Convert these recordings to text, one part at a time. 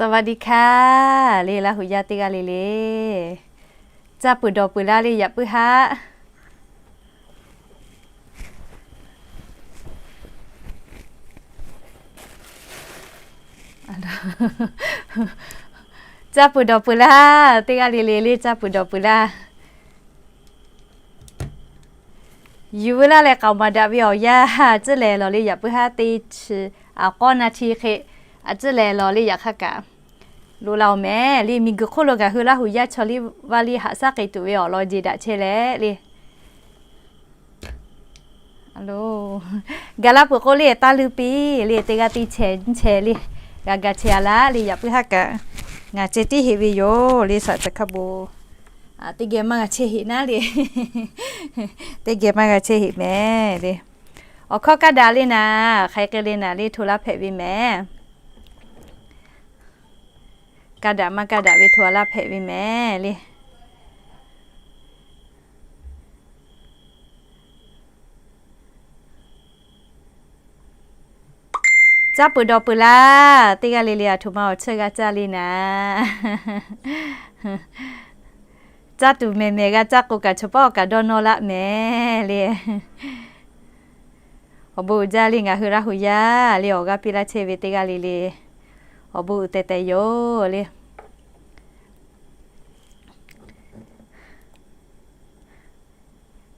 สวัสดีค่ะ le Laˇ huˍ yaˇ teˇ g'aˇ le le. Caˇ peuˬ dawˬ peuˬ laˇ le yaꞈ puiˉ haˆ. Caˇ peuˬ dawˬ peuˬ laˇ, teˇ g'aˇ le le le caˇ peuˬ dawˬ peuˬ laˇ. Yuˬ veu laˇ leh k'aoˍ maˍ daꞈ ve awˬ yanˇ, a tcuhˉ lehˬ lawˬ le yaꞈ puiˉ haˆ teˇ chi, a k'awˇ na hti hk'e, a tcuhˉ lehˬ lawˬ le yaꞈ hk'aˇ kaꞈ loꞈ la-oˬ mehˍ le. Miˬguiˬ hk'oˆ lo ngaˬ hui Laˇ huˍ yaˇ chaw liˇ vaˇ liˇ haꞈ shaˉ k'ai tuˬ ve awˬ lawn jeˬ daꞈ chehˇ leh le. Gaˬ la peuˬ k'o le taˇ luˇ piˇ le teˇ g'aˇ teˇ chehˇ nyiˇ chehˇ le, g'a ga chehˇ a laˇ le yaꞈ puiˉ haˆ kaꞈ. Ngaˬ ceh tiˉ heꞈ ve yoˬ le shaꞈ caˬ hkaˇ bon. Teˇ geh maˇ g'a chehˇ heꞈ naˉ le. Teˇ geh maˇ g'a chehˇ heꞈ mehˍ le. Awˬ hkawˇ kaˇ daꞈ le naˍ, hk'aˬ hk'e le naˍ le hto laˇ hpehꞈ ve mehˍ. Kaˇ daꞈ maˇ kaˇ daꞈ ve hto a laˇ hpehꞈ ve mehˍ le. Caˇ peuˬ dawˬ peuˬ laˇ, teˇ g'aˇ le le a htoꞈ ma awˬ cheuˇ g'a caˇ le naˍ. Caˇ tuˬ mehˍ mehˍ g'a caˇ k'o kaꞈ chaw pawˆ kaꞈ dawˇ nawˇ laˆ mehˍ le. Awˬ bon uiˍ jaˇ le ngaˬ hui Laˇ huˍ yaˇ le awˬ g'aˇ piˇ laˇ chehˇ ve teˇ g'aˇ le le. Awˬ bon uiˍ tehˬ tehˬ yoˬ le.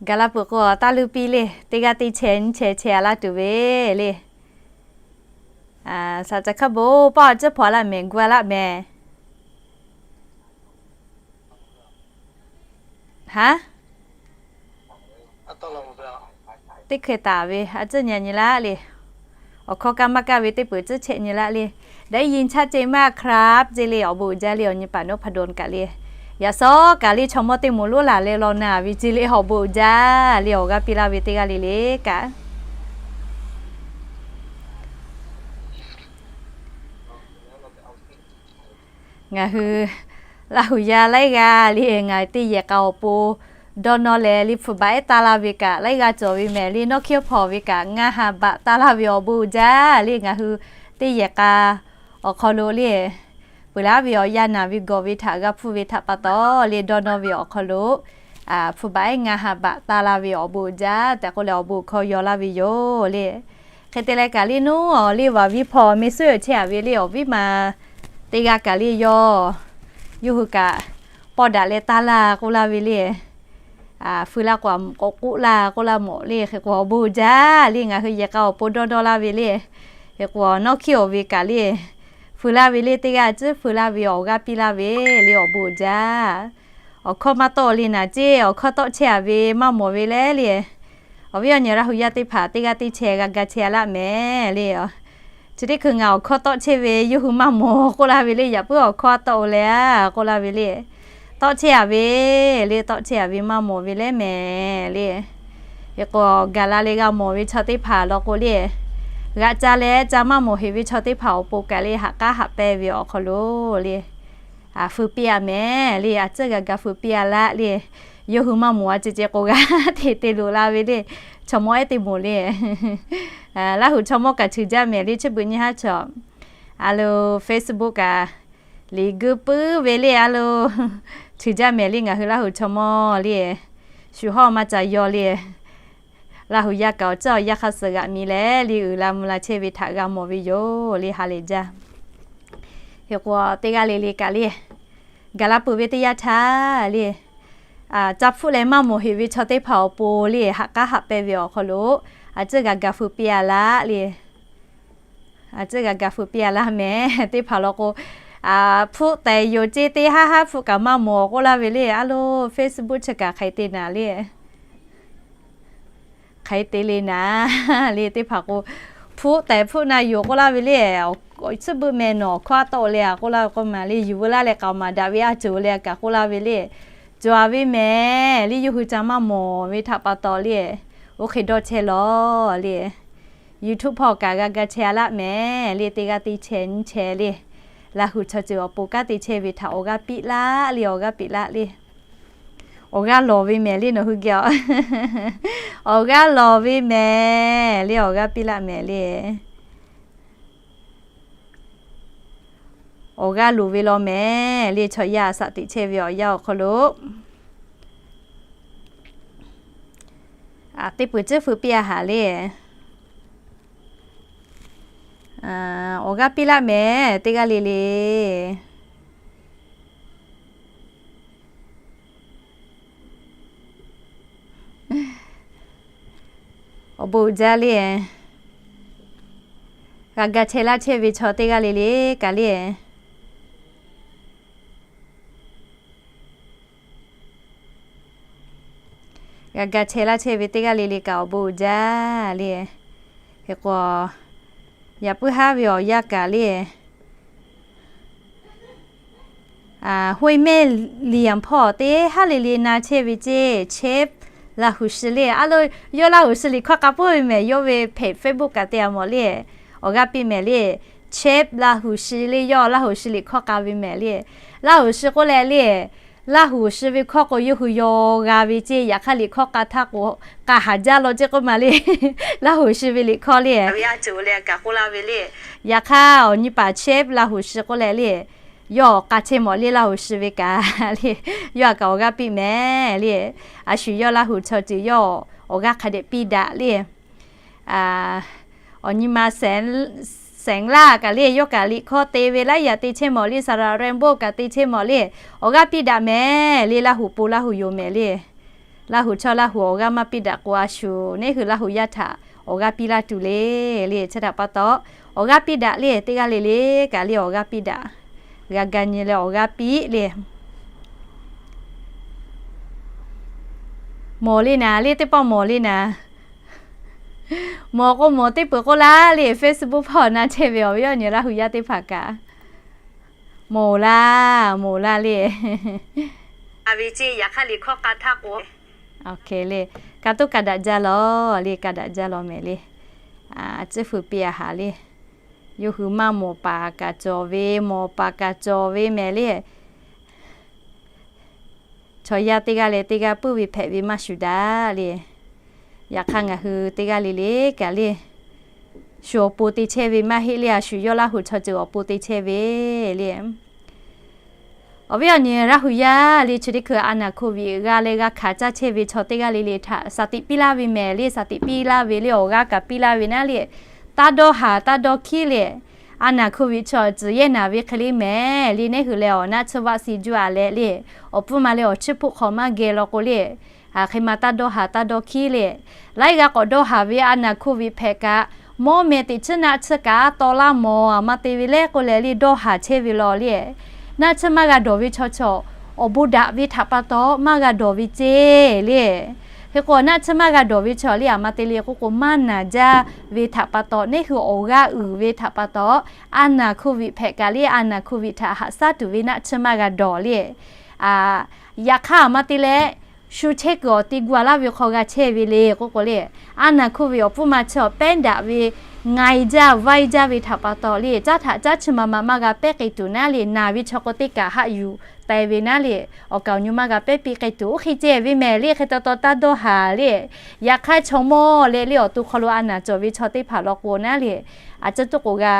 Gaˬ la peuˬ k'o taˇ luˇ piˇ le, teˇ g'aˇ teˇ chehˇ nyiˇ chehˇ chehˇ a laˇ tuˬ ve le. Shaꞈ caˬ hkaˇ bon paˆ a tcuhˉ hpaw a laˇ mehˍ gu a laˇ mehˍ. Haˉ, teˇ hkeh taˍ ve a tcuhˉ nyi nyi laˇ le. Awˬ hkawˇ kaˇ maˇ kaˇ ve teˇ peuˬ tcuhˉ chehˇ nyi laˇ le. ได้ยินชัดเจนมากครับ ceˇ le awˬ bon uiˍ jaˇ le awˬ nyi paˍ นพดล kaꞈ le. Yaꞈ sawˉ kaꞈ le chaw mawˇ teˇ moˍ loˉ laˬ leh law na ve ceˇ le awˬ bon uiˍ jaˇ le awˬ g'aˇ piˇ laˇ ve teˇ g'aˇ le le kaꞈ. Ngaˬ hui Laˇ huˍ yaˇ laiˉ g'aˇ le ngaˬ hui teˇ yehˬ k'a awˬ pon dawˇ nawˇ leh le hpu baꞈ ehˉ taˇ laˇ ve kaꞈ laiˉ g'aˇ cawˬ ve mehˍ le. Nawˇ hkiˇ hpawˇ ve kaꞈ ngaˇ ha baꞈ taˇ laˇ ve awˬ bon uiˍ jaˇ le ngaˬ hui teˇ yehˬ k'a awˬ hk'aw lo le peuˬ laˉ ve awˬ yanˇ naˬ ve gawˬ ve htaꞈ g'a hpuˇ ve htaꞈ pa taw le dawˇ nawˇ ve awˬ hk'aw lo hpu baꞈ ehˉ ngaˇ ha baꞈ taˇ laˇ ve awˬ bon uiˍ jaˇ tehꞈ k'oˆ leh awˬ bon hkawˇ yaw laˇ ve yoˬ le. Hk'e te leh kaꞈ le nuˉ awˬ le vaˬ viˉ hpawˇ me suhˉ chehˇ a ve le awˬ viˉ ma teˇ g'aˇ kaꞈ le yawˇ, yawˇ hui kaꞈ pawˇ daꞈ leh taˇ laˇ k'oˆ laˇ ve le. Feu laˇ k'o a mvuhꞈ k'awꞈ k'oˆ laˇ k'oˆ laˇ mawˬ le. Hk'e k'o awˬ bon uiˍ jaˇ le ngaˬ hui yehˬ k'a awˬ pon dawˇ dawˇ laˇ ve le. Hk'e k'o nawˇ hkiˇ awˬ ve kaꞈ le feu laˇ ve le teˇ g'aˇ tcuhˉ feu laˇ ve awˬ g'aˇ piˇ laˇ ve le awˬ bon uiˍ jaˇ. Awˬ hkawˇ maˇ tawˆ le naˍ ceˇ awˬ hkawˇ tawˆ chehˇ a ve maˇ mawˬ ve le le. Awˬ viˉ awˬ nyi Laˇ huˍ yaˇ teˇ hpaˍ teˇ g'aˇ teˇ chehˇ g'a ga chehˇ a laˇ mehˍ le. Chi teˇ hkui ngaˬ awˬ hkawˇ tawˆ chehˇ ve yawˇ hui maˇ mawˬ k'oˆ laˇ ve le. Yaꞈ puiˉ awˬ hkawˇ a tawˆ o leh a k'oˆ laˇ ve le. Tawˆ chehˇ a ve le tawˆ chehˇ a ve maˇ mawˬ ve le mehˍ le. Hk'e k'o gaˬ la leh g'a mawˬ ve chaw teˇ hpaˍ law k'o le, g'aꞈ ca leh ca maˇ mawˬ heˍ ve chaw teˇ hpaˍ awˬ pon kaꞈ le haꞈ k'aˉ haꞈ pehnˇ ve awˬ hk'aw lo le feu piˇ a mehˍ le. A tcuhˉ g'a ga feu piˇ a laˇ le. Yawˇ hui maˇ mawˬ a ceh ceh k'o g'a te te loꞈ la ve le. Chaw mawˇ ehˉ teˇ moˍ le Laˇ huˍ chaw mawˇ kaꞈ cheuˬ jaˇ mehˍ le. Chi beuꞈ nyi haˉ chaw a lo Facebook kaꞈ liꞈ guiˇ puiˉ ve le a lo cheuˬ jaˇ mehˍ le. Ngaˬ hui Laˇ huˍ chaw mawˇ le shu hawˇ maˇ ca yaw le. Laˇ huˍ yaˇ kaꞈ awˬ ceuˬ awˬ yanˇ hk'a suh g'aꞈ mi leh le uiˍ la mvuh la chehˇ ve htaꞈ g'a mawˬ ve yoˬ le ha lehˬ jaˇ. Hk'e k'o teˇ g'aˇ le le kaꞈ le gaˬ la peuˬ ve teˇ yanˇ htaˇ le ca hpfuhˆ leh maˇ mawˬ heˍ ve chaw teˇ hpaˍ awˬ pon le haꞈ k'aˉ haꞈ pehnˇ ve awˬ hk'aw lo a tcuhˉ g'a ga feu piˇ a laˇ le. A tcuhˉ g'a ga feu piˇ a laˇ mehˍ. Teˇ hpaˍ law k'o, hpfuhˆ tehꞈ yoˬ ceˇ teˇ haˉ haˉ hpfuhˆ kaꞈ maˇ mawˬ k'oˆ laˇ ve le. A lo Facebook chi kaꞈ hk'aˬ hk'e te naˍ le. Hk'aˬ hk'e te le naˍ le. Teˇ hpaˍ k'o, hpfuhˆ tehꞈ hpfuhˆ na yoˬ k'oˆ laˇ ve le. Awˬ tcuhˉ beuꞈ mehˍ nawˬ awˬ hkawˇ a tawˆ le a k'oˆ laˇ ve k'o maˍ le. Yuˬ veu laˇ leh k'aoˍ maˍ daꞈ ve a ceuˬ le a kaꞈ k'oˆ laˇ ve le. Cawˬ a ve mehˍ le. Yawˇ hui ca maˇ mawˬ ve htaꞈ pa taw le, oˇ hk'e dawˇ chehˇ lawˬ le. YouTube hpawˇ kaꞈ g'a ga chehˇ a laˇ mehˍ le. Teˇ g'aˇ teˇ chehˇ nyiˇ chehˇ le. Laˇ huˍ chaw ceuˬ awˬ pon kanˉ te chehˇ ve htaꞈ awˬ g'aˇ piˇ laˇ le. Awˬ g'aˇ piˇ laˇ le. Awˬ g'aˇ lawˬ ve mehˍ le nawˬ hui geh a. Awˬ g'aˇ lawˬ ve mehˍ le. Awˬ g'aˇ piˇ laˇ mehˍ le. awˬ g'aˇ loˍ ve law mehˍ le. Chaw yaˇ shaꞈ teꞈ chehˇ ve awˬ yanˇ awˬ hk'aw lo teˇ peuˬ tcuhˉ feu piˇ a haˍ le. Awˬ g'aˇ piˇ laˇ mehˍ teˇ g'aˇ le le. Awˬ bon uiˍ jaˇ le. G'a ga chehˇ laˇ chehˇ ve chaw teˇ g'aˇ le le kaꞈ le. G'a ga chehˇ laˇ chehˇ ve teˇ g'aˇ le le kaꞈ awˬ bon uiˍ jaˇ le. Hk'e k'o, yaꞈ puiˉ haˉ ve awˬ yanˇ kaꞈ le, hoˆ mehˆ liꞈ hpawˇ teˇ haˉ le le na chehˇ ve ceˇ, Cheb Laˇ huˍ shi le. A lo, yawˇ Laˇ huˍ shi liꞈ hkawˇ k'a puiˉ ve mehˍ, yawˇ ve hpe Facebook kaꞈ te a mawˬ le. Awˬ g'aˇ piˇ mehˍ le. Cheb Laˇ huˍ shi le, yawˇ Laˇ huˍ shi liꞈ hkawˇ k'a ve mehˍ le. Laˇ huˍ shi k'oˆ leh le, Laˇ huˍ shi ve hkawˇ k'o yawˇ hui yaw g'a ve ceˇ, yaꞈ hk'aˇ liꞈ hkawˇ k'a htaˇ k'o, k'a haˍ jaˇ law ceˇ k'oˆ ma le. Laˇ huˍ shi ve liꞈ hkawˇ le. Yaꞈ hk'aˇ awˬ nyi paˍ Cheb Laˇ huˍ shi k'oˆ leh le, yawˇ k'a chehˇ mawˬ le Laˇ huˍ shi ve kaꞈ le, yawˇ a kaꞈ awˬ g'aˇ piˇ mehˍ le. A shu yawˇ Laˇ huˍ chaw ceuˬ yawˇ awˬ g'aˇ hk'a dehꞈ piˇ daꞈ le. Awˬ nyi ma Seˍ laˇ kaꞈ le, yawˇ kaꞈ liꞈ hkawˇ te ve laiˉ yaꞈ te chehˇ mawˬ le, Saˍraˍ Rainbow kaꞈ te chehˇ mawˬ le, awˬ g'aˇ piˇ daꞈ mehˍ le. Laˇ huˍ po Laˇ huˍ yoˬ mehˍ le. Laˇ huˍ chaw Laˇ huˍ awˬ g'aˇ maˇ piˇ daꞈ k'o, a shu neˇ hui Laˇ huˍ yaˇ htaꞈ awˬ g'aˇ piˇ laˇ tuˬ le le. Chi htaꞈ pa taw, awˬ g'aˇ piˇ daꞈ le. Teˇ g'aˇ le le kaꞈ le awˬ g'aˇ piˇ daꞈ. G'a ga nyi leh awˬ g'aˇ piˇ le. Mawˬ le naˍ le, teˇ pawˆ mawˬ le naˍ. Mawˬ k'o mawˬ teˇ peuˬ k'oˆ laˇ le, Facebook hpawˇ na chehˇ ve awˬ viˉ awˬ nyi Laˇ huˍ yaˇ teˇ hpaˍ kaꞈ mawˬ laˇ, mawˬ laˇ le. Yaꞈ hk'aˇ liꞈ hkawˇ k'a htaˇ k'o, le, ka toˉ ka daꞈ jaˇ law le, ka daꞈ jaˇ law mehˍ le. Tcuhˉ feu piˇ a haˍ le. Yawˇ hui maˇ mawˬ paˍ kaꞈ cawˬ ve, mawˬ paˍ kaꞈ cawˬ ve mehˍ le. Chaw yaˇ teˇ g'aˇ leh teˇ g'aˇ puiˉ ve hpehꞈ ve maˇ shuˍ daꞈ le. Yaꞈ hk'aˇ ngaˬ hui teˇ g'aˇ le le kaꞈ le, shu awˬ pon te chehˇ ve maˇ heˆ le. A shu yawˇ Laˇ huˍ chaw ceuˬ awˬ pon te chehˇ ve le. Awˬ viˉ awˬ nyi Laˇ huˍ yaˇ le, chi teˇ hkui a naˍ hko viꞈ g'a leh g'a hkanˍ caˇ chehˇ ve chaw teˇ g'aˇ le le htaꞈ shaˍ tiꞈ piˇ laˇ ve mehˍ le. Shaˍ tiꞈ piˇ laˇ ve le, awˬ g'aˇ kaꞈ piˇ laˇ ve naˉ le. Taˇ dawˇ haˍ taˇ dawˇ hkiˉ le. A naˍ hko viꞈ chaw tcuhˍ yehˇ naˍ ve hk'e le mehˍ le. Neˇ hui leh awˬ naˆ tsuhˇ vaˆ si juˇ a leh le, awˬ pfuhˇ ma leh awˬ chiˇ hpoˆ hk'aw maˇ geh law k'o le, hk'e ma taˇ dawˇ haˍ taˇ dawˇ hkiˉ le. Laiˉ g'aˇ k'awꞈ dawˇ haˍ ve a naˍ hko viꞈ hpehꞈ kaꞈ, mawˇ meh teꞈ chiˉ naˆ tsuhˇ kaꞈ taw laˇ mawˬ a ma te ve le k'oˆ leh le dawˇ haˍ chehˇ ve law le. Naˆ tsuhˇ maˇ g'a dawˬ ve chaw chaw awˬ bon daꞈ ve htaꞈ pa taw maˇ g'a dawˬ ve ceˇ le. Hk'e k'o naˆ tsuhˇ maˇ g'a dawˬ ve chaw le a ma te le k'oˆ k'o maˇ naˍ jaˇ ve htaꞈ pa taw, neˇ hui awˬ g'aˇ uiˍ ve htaꞈ pa taw, a naˍ hko viꞈ hpehꞈ kaꞈ le a naˍ hko viꞈ htaꞈ haꞈ shaˉ tuˬ ve naˆ tsuhˇ maˇ g'a dawˬ le. Yaꞈ hk'aˇ a ma te leh, shu chehˇ kuiˬ awˬ ti gu a laˇ ve hk'aw g'a chehˇ ve le k'oˆ k'o le, a naˍ hko viꞈ awˬ pfuhˇ ma chi awˬ pehˉ daꞈ ve, nga e jaˇ vaiˇ jaˇ ve htaꞈ pa taw le, caˉ htaꞈ caˉ chi ma ma maˇ g'a pehˉ k'ai tuˬ naˉ le, naˬ ve chaw k'o teˇ kaꞈ haˆ yuˬ teh ve naˉ le, awˬ kaˍ awˬ nyu maˇ g'a pehˉ piˇ k'ai tuˬ oˇ hk'e ceh ve mehˍ le. Hk'e taw taw taˇ dawˇ haˍ le. Yaꞈ hk'aˇ chaw mawˇ leh le awˬ to hk'aw lo a naˍ cawˬ ve chaw teˇ hpaˍ law k'o naˉ le, a ciˉ tuˉ k'oˍ g'a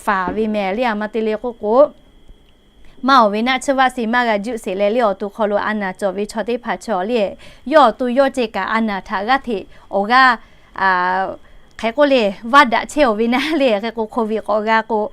faˍ ve mehˍ le. A ma te le k'oˆ k'o, maˇ awˬ ve naˆ tsuhˇ vaˆ si maˇ g'a juˆ sheˍ leh le awˬ to hk'aw lo a naˍ cawˬ ve chaw teˇ hpaˍ chaw le, yawˇ awˬ to yawˇ ceh kaꞈ a naˍ htaꞈ g'aˇ hteꞈ awˬ g'aˇ hk'e k'oˆ le, vaˇ daꞈ chehˇ awˬ ve naˉ le. Hk'e k'o hk'oˍ viꞈ k'awꞈ g'a k'o,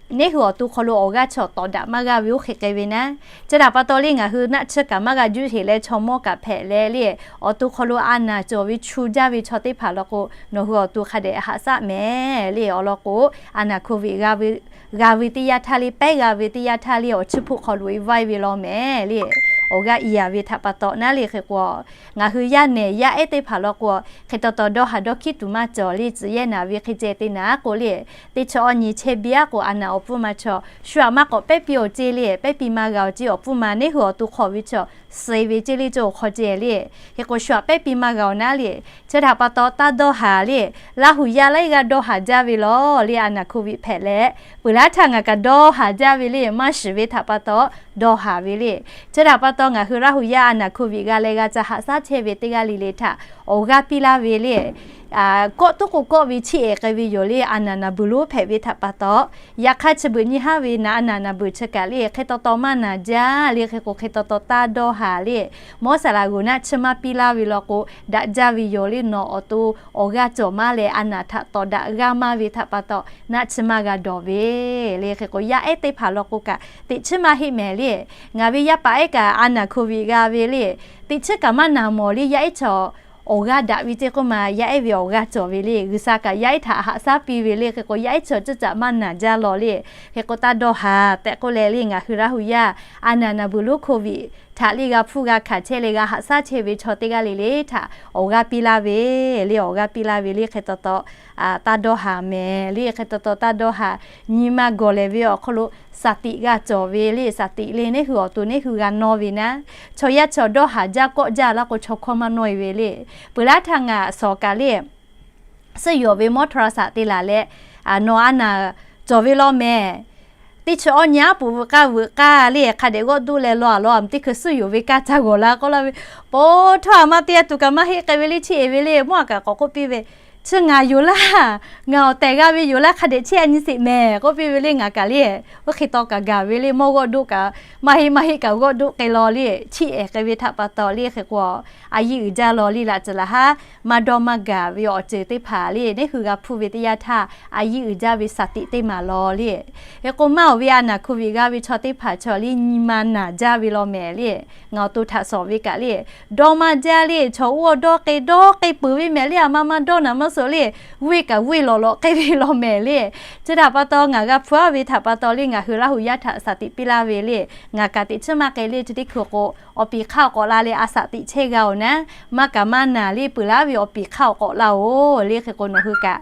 neˇ hui awˬ to hk'aw lo awˬ g'aˇ chaw tawˍ daꞈ maˇ g'aˇ ve oˇ hk'e k'ai ve naˉ. Chi htaꞈ pa taw le ngaˬ hui naˆ tsuhˇ kaꞈ maˇ g'a juˆ sheˍ leh chaw mawˇ kaꞈ hpehꞈ leh le, awˬ to hk'aw lo a naˍ cawˬ ve chu jaˇ ve chaw teˇ hpaˍ law k'o, nawˬ hui awˬ to hk'a dehꞈ haꞈ shaˆ mehˍ le. Awˬ lawn k'o, a naˍ hko viꞈ g'a ve teˇ yanˇ htaˇ le, pehˉ g'a ve teˇ yanˇ htaˇ le, awˬ chiˇ hpoˆ hk'aw loꞈ e vaiˇ ve law mehˍ le. Awˬ g'aˇ i yaˍ ve htaꞈ pa taw naˉ le. Hk'e k'o, ngaˬ hui yaˇ nehˬ yaˇ ehˉ teˇ hpaˍ law k'o, hk'e taw taw dawˇ haˍ dawˇ hkiˉ tuˬ maˇ cawˬ le. Tcuhˍ yehˇ naˍ ve hk'e ceh te naˍ k'o le, teˇ chi awˇ nyi chehˇ biˇ aˉ k'o a naˍ awˬ pfuhˇ ma chaw shu aꞈ maˇ k'awꞈ pehˉ piˇ awˬ ceˇ le, pehˉ piˇ maˇ g'a awˬ ceˇ. Awˬ pfuhˇ ma neˇ hui awˬ to hk'awꞈ ve chaw suh ve ceˇ le, cawˬ awˬ hk'aw ceh le. Hk'e k'o shu aꞈ pehˉ piˇ maˇ g'a awˬ naˉ le. Chi htaꞈ pa taw taˇ dawˇ haˍ le. Laˇ huˍ yaˇ laiˉ g'aˇ dawˇ haˍ jaˇ ve law le, a naˍ hko viꞈ hpehꞈ leh, peuˬ laˇ htaˇ ngaˬ kaꞈ dawˇ haˍ jaˇ ve le, maˇ shiˍ ve htaꞈ pa taw dawˇ haˍ ve le. Chi htaꞈ pa taw ngaˬ hui Laˇ huˍ yaˇ a naˍ hko viꞈ g'a leh g'a ca haꞈ shaˉ chehˇ ve teˇ g'aˇ le le htaꞈ awˬ g'aˇ piˇ laˇ ve le. Kawˆ tuˉ k'o kawˆ ve chiˇ ehˍ k'ai ve yoˬ le. A naˍ naˍ beuˬ lonˉ hpehꞈ ve htaꞈ pa taw, yaꞈ hk'aˇ chi beuꞈ nyi haˉ ve naˍ a naˍ naˍ beuˬ chi kaꞈ le hk'e taw taw maˇ naˬ jaˇ le. Hk'e k'o hk'e taw taw taˇ dawˇ haˍ le. Mawˇ saˍ laꞈ g'oˍ naˆ chi maˇ piˇ laˇ ve law k'o, daꞈ jaˇ ve yoˬ le. Nawˬ awˬ to awˬ g'aˇ cawˬ maˇ leh a naˍ htaꞈ tawˍ daꞈ g'aˇ maˇ ve htaꞈ pa taw naˆ chi maˇ g'a dawˬ ve le. Hk'e k'o yaˇ ehˉ teˇ hpaˍ law k'o kaꞈ teꞈ chiˉ maˇ heˆ mehˍ le. Ngaˬ ve yaˇ paˍ ehˉ kaꞈ a naˍ hkoˍ viꞈ g'a ve le. Teꞈ chiˉ kaꞈ maˇ naˬ mawˬ le. Yaˇ ehˉ chaw awˬ g'aˇ daꞈ ve ceˇ k'oˆ ma, yaˇ ehˉ ve awˬ g'aˇ cawˬ ve le. G'uiˬsha kaꞈ yaˇ ehˉ htaꞈ haꞈ shaˉ piˇ ve le. Hk'e k'o yaˇ ehˉ chaw ceuˇ caꞈ maˇ naˬ jaˇ law le. Hk'e k'o taˇ dawˇ haˍ tehꞈ k'oˆ leh le, ngaˬ hui Laˇ hu yaˇ a naˍ naˍ beuˬ lonˉ hkoˍ viꞈ htaꞈ le g'a hpuˇ g'a hkanˍ chehˇ leh g'a haꞈ shaˉ chehˇ ve chaw teˇ g'aˇ le le htaꞈ awˬ g'aˇ piˇ laˇ ve le. Awˬ g'aˇ piˇ laˇ ve le hk'e taw taw taˇ dawˇ haˍ mehˍ le. Hk'e taw taw taˇ dawˇ haˍ. Nyi ma gawˬ lehˬ ve awˬ hk'aw lo saˍ tiꞈ g'a cawˬ ve le. Saˍ tiꞈ le neˇ hui awˬ to neˇ hui g'a nawˇ ve naˉ, chaw yaˇ chaw dawˇ haˍ jaˇ kawˆ jaˇ laˇ k'o chaw hkawˇ maˇ nawˇ e ve le. Peuˬ laˉ htaˇ ngaˬ shawˍ kaꞈ le suhˆ yoˬ ve mawˇ โทรศัพท์ te laˬ leh, nawˬ a naˍ cawˬ ve law mehˍ. Teˇ chi awˇ nyi aˉ poꞈ veuꞈ k'aˇ veuꞈ k'aˇ le hk'a dehꞈ g'awˆ duˆ leh law a law a teˇ hkui suhˆ yoˬ ve kaˇ ca g'awˬ la k'oˆ laˇ ve, po htawˇ a maˇ teˇ g'aˇ tuˬ kaꞈ maˇ heˆ k'ai ve le. Chiˇ ehˍ ve le mawˇ a kaꞈ k'awꞈ k'oˆ piˇ ve, chi ngaˬ yoˬ laˇ. Ngaˬ awˬ tehˬ g'a ve yoˬ laˇ. Hk'a dehꞈ chehˇ a nyi sheˍ mehˍ k'oˆ piˇ ve le. Ngaˬ kaꞈ le oˇ hk'e taw kaꞈ gaˬ ve le. Mawˇ g'awˆ duˆ kaꞈ maˇ heˆ maˇ heˆ kaꞈ g'awˆ duˆ k'ai law le. Chiˇ ehˍ k'ai ve htaꞈ pa taw le hk'e k'o a yiˇ uiˍ jaˇ law le. Laꞈ tcuhˍ laꞈ haˉ maˇ dawˇ maˇ gaˬ ve awˬ ceuˬ teˇ hpaˍ le neˇ hui g'a hpuˇ ve teˇ yanˇ htaˇ a yiˇ uiˍ jaˇ ve saˍ tiꞈ teˇ maˬ law le. Hk'e k'o maˇ oˬ ve a naˍ hkoˍ viꞈ g'a ve chaw teˇ hpaˍ chaw le nyi ma naˬ jaˇ ve law mehˍ le. Ngaˬ awˬ to htaꞈ shawˍ ve kaꞈ le dawˇ maˇ jaˇ le. Chaw oˇ dawˇ k'ai dawˇ k'ai peuˬ ve mehˍ le. A ma maˇ dawˇ naˍ maˇ suhˍ le, vuˇ kaꞈ vuˇ lawꞈ lawꞈ k'ai ve law mehˍ le. Chi htaꞈ pa taw ngaˬ g'a hpuˇ a ve htaꞈ pa taw le ngaˬ hui Laˇ hu yaˇ htaꞈ saˍ tiꞈ piˇ laˇ ve le. Ngaˬ kaꞈ teꞈ chiˉ maˇ k'ai le. Chi teˇ hkui k'o awˬ piˍ hk'aˇ awˬ k'awꞈ la leh a saˍ tiꞈ chehˇ g'a oˬ naˉ, maˇ kaꞈ maˇ naˬ le. Peuˬ laˉ ve awˬ piˍ hk'aˇ awˬ k'awꞈ la oˬ le. Hk'e k'o nawˬ hui kaꞈ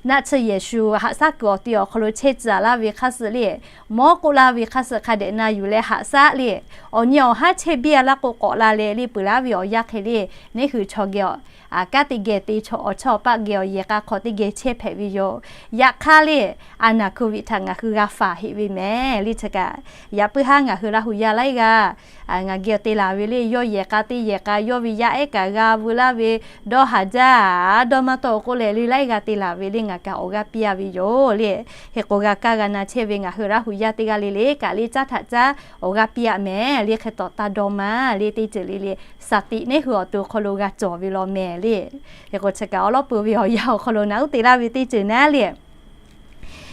naˆ tsuhˇ yehˬ shu haꞈ shaˉ kuiˬ awˬ ti awˬ hk'aw lo chehˇ tcuh laˇ ve hk'aˇ suh le, mawˇ k'oˆ laˇ ve hk'aˇ suh hk'a dehꞈ na yuˬ leh haꞈ shaˉ le. Awˬ nyi awˬ haˉ chehˇ biˇ a laˇ k'o k'awꞈ la leh le peuˬ laˉ ve awˬ yanˇ hk'e le neˇ hui chaw geh awˬ kanˉ teˇ geh te chaw awˬ chawˇ awˬ paˆ geh awˬ yehˬ k'a hk'aw teˇ geh chehˇ hpehꞈ ve yoˬ. Yaꞈ hk'aˇ le a naˍ hkoˍ viꞈ htaꞈ ngaˬ hui g'a faˍ heꞈ ve mehˍ le. Chi kaꞈ yaꞈ puiˉ haˉ ngaˬ hui Laˇ hu yaˇ laiˉ g'aˇ ngaˬ geh awˬ te laˬ ve le yawˇ yehˬ k'a teˇ yehˬ k'a yawˇ ve yaˇ ehˉ kaꞈ g'a veu laˇ ve dawˇ haˍ jaˇ dawˇ maˇ tawˆ k'oˆ leh le laiˉ g'aˇ te laˬ ve le ngaˬ kaꞈ awˬ g'aˇ piˇ a ve yoˬ le. Hk'e k'o g'a kaˇ g'a na chehˇ ve ngaˬ hui Laˇ hu yaˇ teˇ g'aˇ le le kaꞈ le caˉ htaꞈ caˉ awˬ g'aˇ piˇ a mehˍ le. Hk'e taw taˇ dawˇ maˇ le teˇ ceuˬ le le saˍ tiꞈ neˇ hui awˬ to awˬ hk'aw lo g'a cawˬ ve law mehˍ le. Hk'e k'o chi kaꞈ awˬ lawˉ peuˬ ve awˬ yanˇ awˬ hk'aw lo naꞈ uˉ te laˇ ve teˇ ceuˬ naˉ le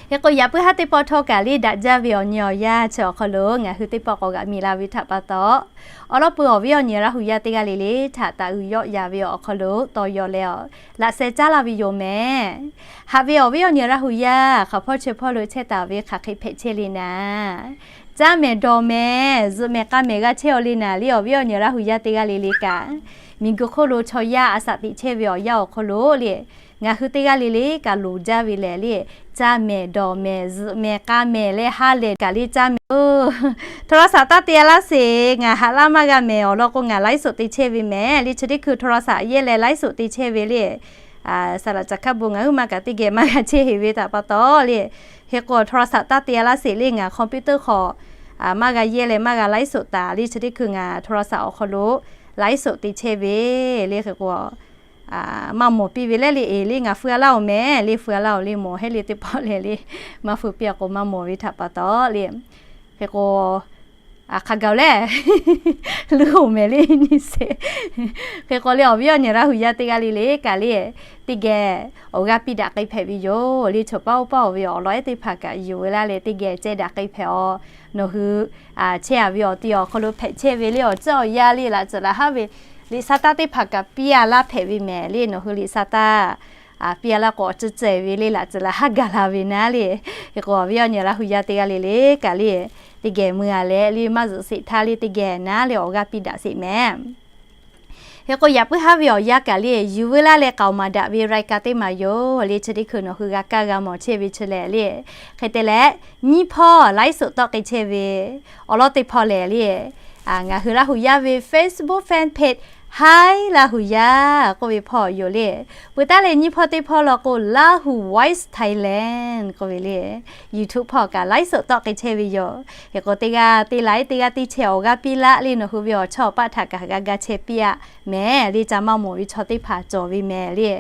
Hk'e k'o yaꞈ puiˉ haˉ teˇ pawˆ htawˇ kaꞈ le daꞈ jaˇ ve awˬ nyi awˬ yanˇ chi awˬ hk'aw lo ngaˬ hui teˇ pawˆ k'awꞈ g'aꞈ miˬ la ve htaꞈ pa taw, awˬ lawˉ peuˬ awˬ viˉ awˬ nyi Laˇ hu yaˇ teˇ g'aˇ le le htaꞈ taˍ uiˍ yawˆ yan ve awˬ hk'aw lo tawˇ yaw leh awˬ laꞈ sheh caˉ laˇ ve yoˬ mehˍ. Haꞈ ve awˬ viˉ awˬ nyi Laˇ hu yaˇ hk'aˬ hpawˇ chi hpawˇ lo chehˇ taˍ ve hk'aˬ hk'e hpehꞈ chehˇ le naˍ, caˇ mehˍ dawˬ mehˍ zuhꞈ mehˍ k'a mehˍ g'a chehˇ aw le naˍ le awˬ viˉ awˬ nyi Laˇ hu yaˇ teˇ g'aˇ le le kaꞈ, miˬguiˬ hk'oˆ lo chaw yaˇ a saˍ tiꞈ chehˇ ve awˬ yanˇ awˬ hk'aw lo le ngaˬ hui teˇ g'aˇ le le kaꞈ loˍ jaˇ ve lehˬ le, caˇ mehˍ dawˬ mehˍ zuhꞈ mehˍ k'a mehˍ leh ha lehˬ kaꞈ le caˇ mehˍ oˬ. โทรศัพท์ taˇ te a laˇ sheˍ. Ngaˬ haꞈ laˇ maˇ g'a mehˍ awˬ lawn k'o ngaˬ ไลฟ์สด te chehˇ ve mehˍ le. Chi teˇ hkui โทรศัพท์ yehˇ leh ไลฟ์สด te chehˇ ve le. Saˍ laꞈ caˍ hkaˇ bon ngaˬ huiˉ ma kaꞈ teˇ geh maˇ g'a chehˇ heˍ ve htaꞈ pa taw le. Hk'e k'o โทรศัพท์ taˇ te a laˇ sheˍ le ngaˬ คอมพิวเตอร์ hk'aw maˇ g'a yehˇ leh maˇ g'a ไลฟ์สด taˍ le. Chi teˇ hkui ngaˬ โทรศัพท์ awˬ hk'aw lo ไลฟ์สด te chehˇ ve le. Hk'e k'o maˇ mawˬ piˇ ve leh le eˬ le ngaˬ feu a laˇ oˬ mehˍ le feu a laˇ oˬ le mawˬ hehˉ le teˇ pawˆ lehˬ le, maˇ feu piˇ a k'o maˇ mawˬ ve htaꞈ pa taw le. Hk'e k'o hk'a gaˬ oˬ lehˬ, leuˉ oˬ mehˍ le nyi sheˍ. Hk'e k'o le awˬ viˉ awˬ nyi Laˇ hu yaˇ teˇ g'aˇ le le kaꞈ le, teˇ geh awˬ g'aˇ piˇ daꞈ k'ai hpehꞈ ve yoˬ le. Chaw paˇ oˇ paˇ oˬ ve awˬ lawn ehˉ teˇ hpaˍ kaꞈ yuˬ ve laˇ leh teˇ geh ceh daꞈ k'ai hpehꞈ aw. Nawˬ hui chehˇ a ve awˬ ti awˬ hk'aw lo hpehꞈ chehˇ ve le awˬ ceuˬ awˬ yaˇ le laꞈ tcuhˍ laꞈ haˉ ve liꞈ sa taˇ teˇ hpaˍ kaꞈ piˇ a laˇ hpehꞈ ve mehˍ le. Nawˬ hui liꞈ sa taˇ piˇ a laˇ k'o awˬ ceuˬ ceh ve le laꞈ tcuhˍ laꞈ haˉ gaˬ la ve naˉ le. Hk'e k'o awˬ viˉ awˬ nyi Laˇ hu yaˇ teˇ g'aˇ le le kaꞈ le, teˇ geh mui a leh le maˇ zuhꞈ sheˍ htaˇ le teˇ geh naˉ le awˬ g'aˇ piˇ daꞈ sheˍ mehˍ. Hk'e k'o yaꞈ puiˉ haˉ ve awˬ yanˇ kaꞈ le yuˬ veu laˇ leh k'aoˍ maˍ daꞈ ve รายการ teˇ maˬ yoˬ le. Chi teˇ hkui nawˬ hui g'a kaˇ g'a mawˬ chehˇ ve chi lehˬ le, hk'e te leh nyiˇ hpawˇ ไลฟ์สด tawˆ k'ai chehˇ ve awˬ lawn teˇ hpawˇ lehˬ le, ngaˬ hui Laˇ hu yaˇ ve Facebook fan page Hi Lahu yaˇ k'oˆ ve hpawˇ yoˬ le. Peuˬ taˉ leh nyiˇ hpawˇ teˇ hpawˇ law k'o, Lahu Voice Thailand k'oˆ ve le, YouTube hpawˇ kaꞈ ไลฟ์สด tawˆ k'ai chehˇ ve yoˬ. Hk'e k'o, teˇ g'aˇ te laiˉ teˇ g'aˇ teˇ chehˇ awˬ g'aˇ piˇ laˆ le, nawˬ hui ve awˬ chawˇ awˬ paˆ htaꞈ kaꞈ g'a ga chehˇ piˇ-aˆ mehˍ le, ca maˇ mawˬ ve chaw teˇ hpaˍ cawˬ ve mehˍ le.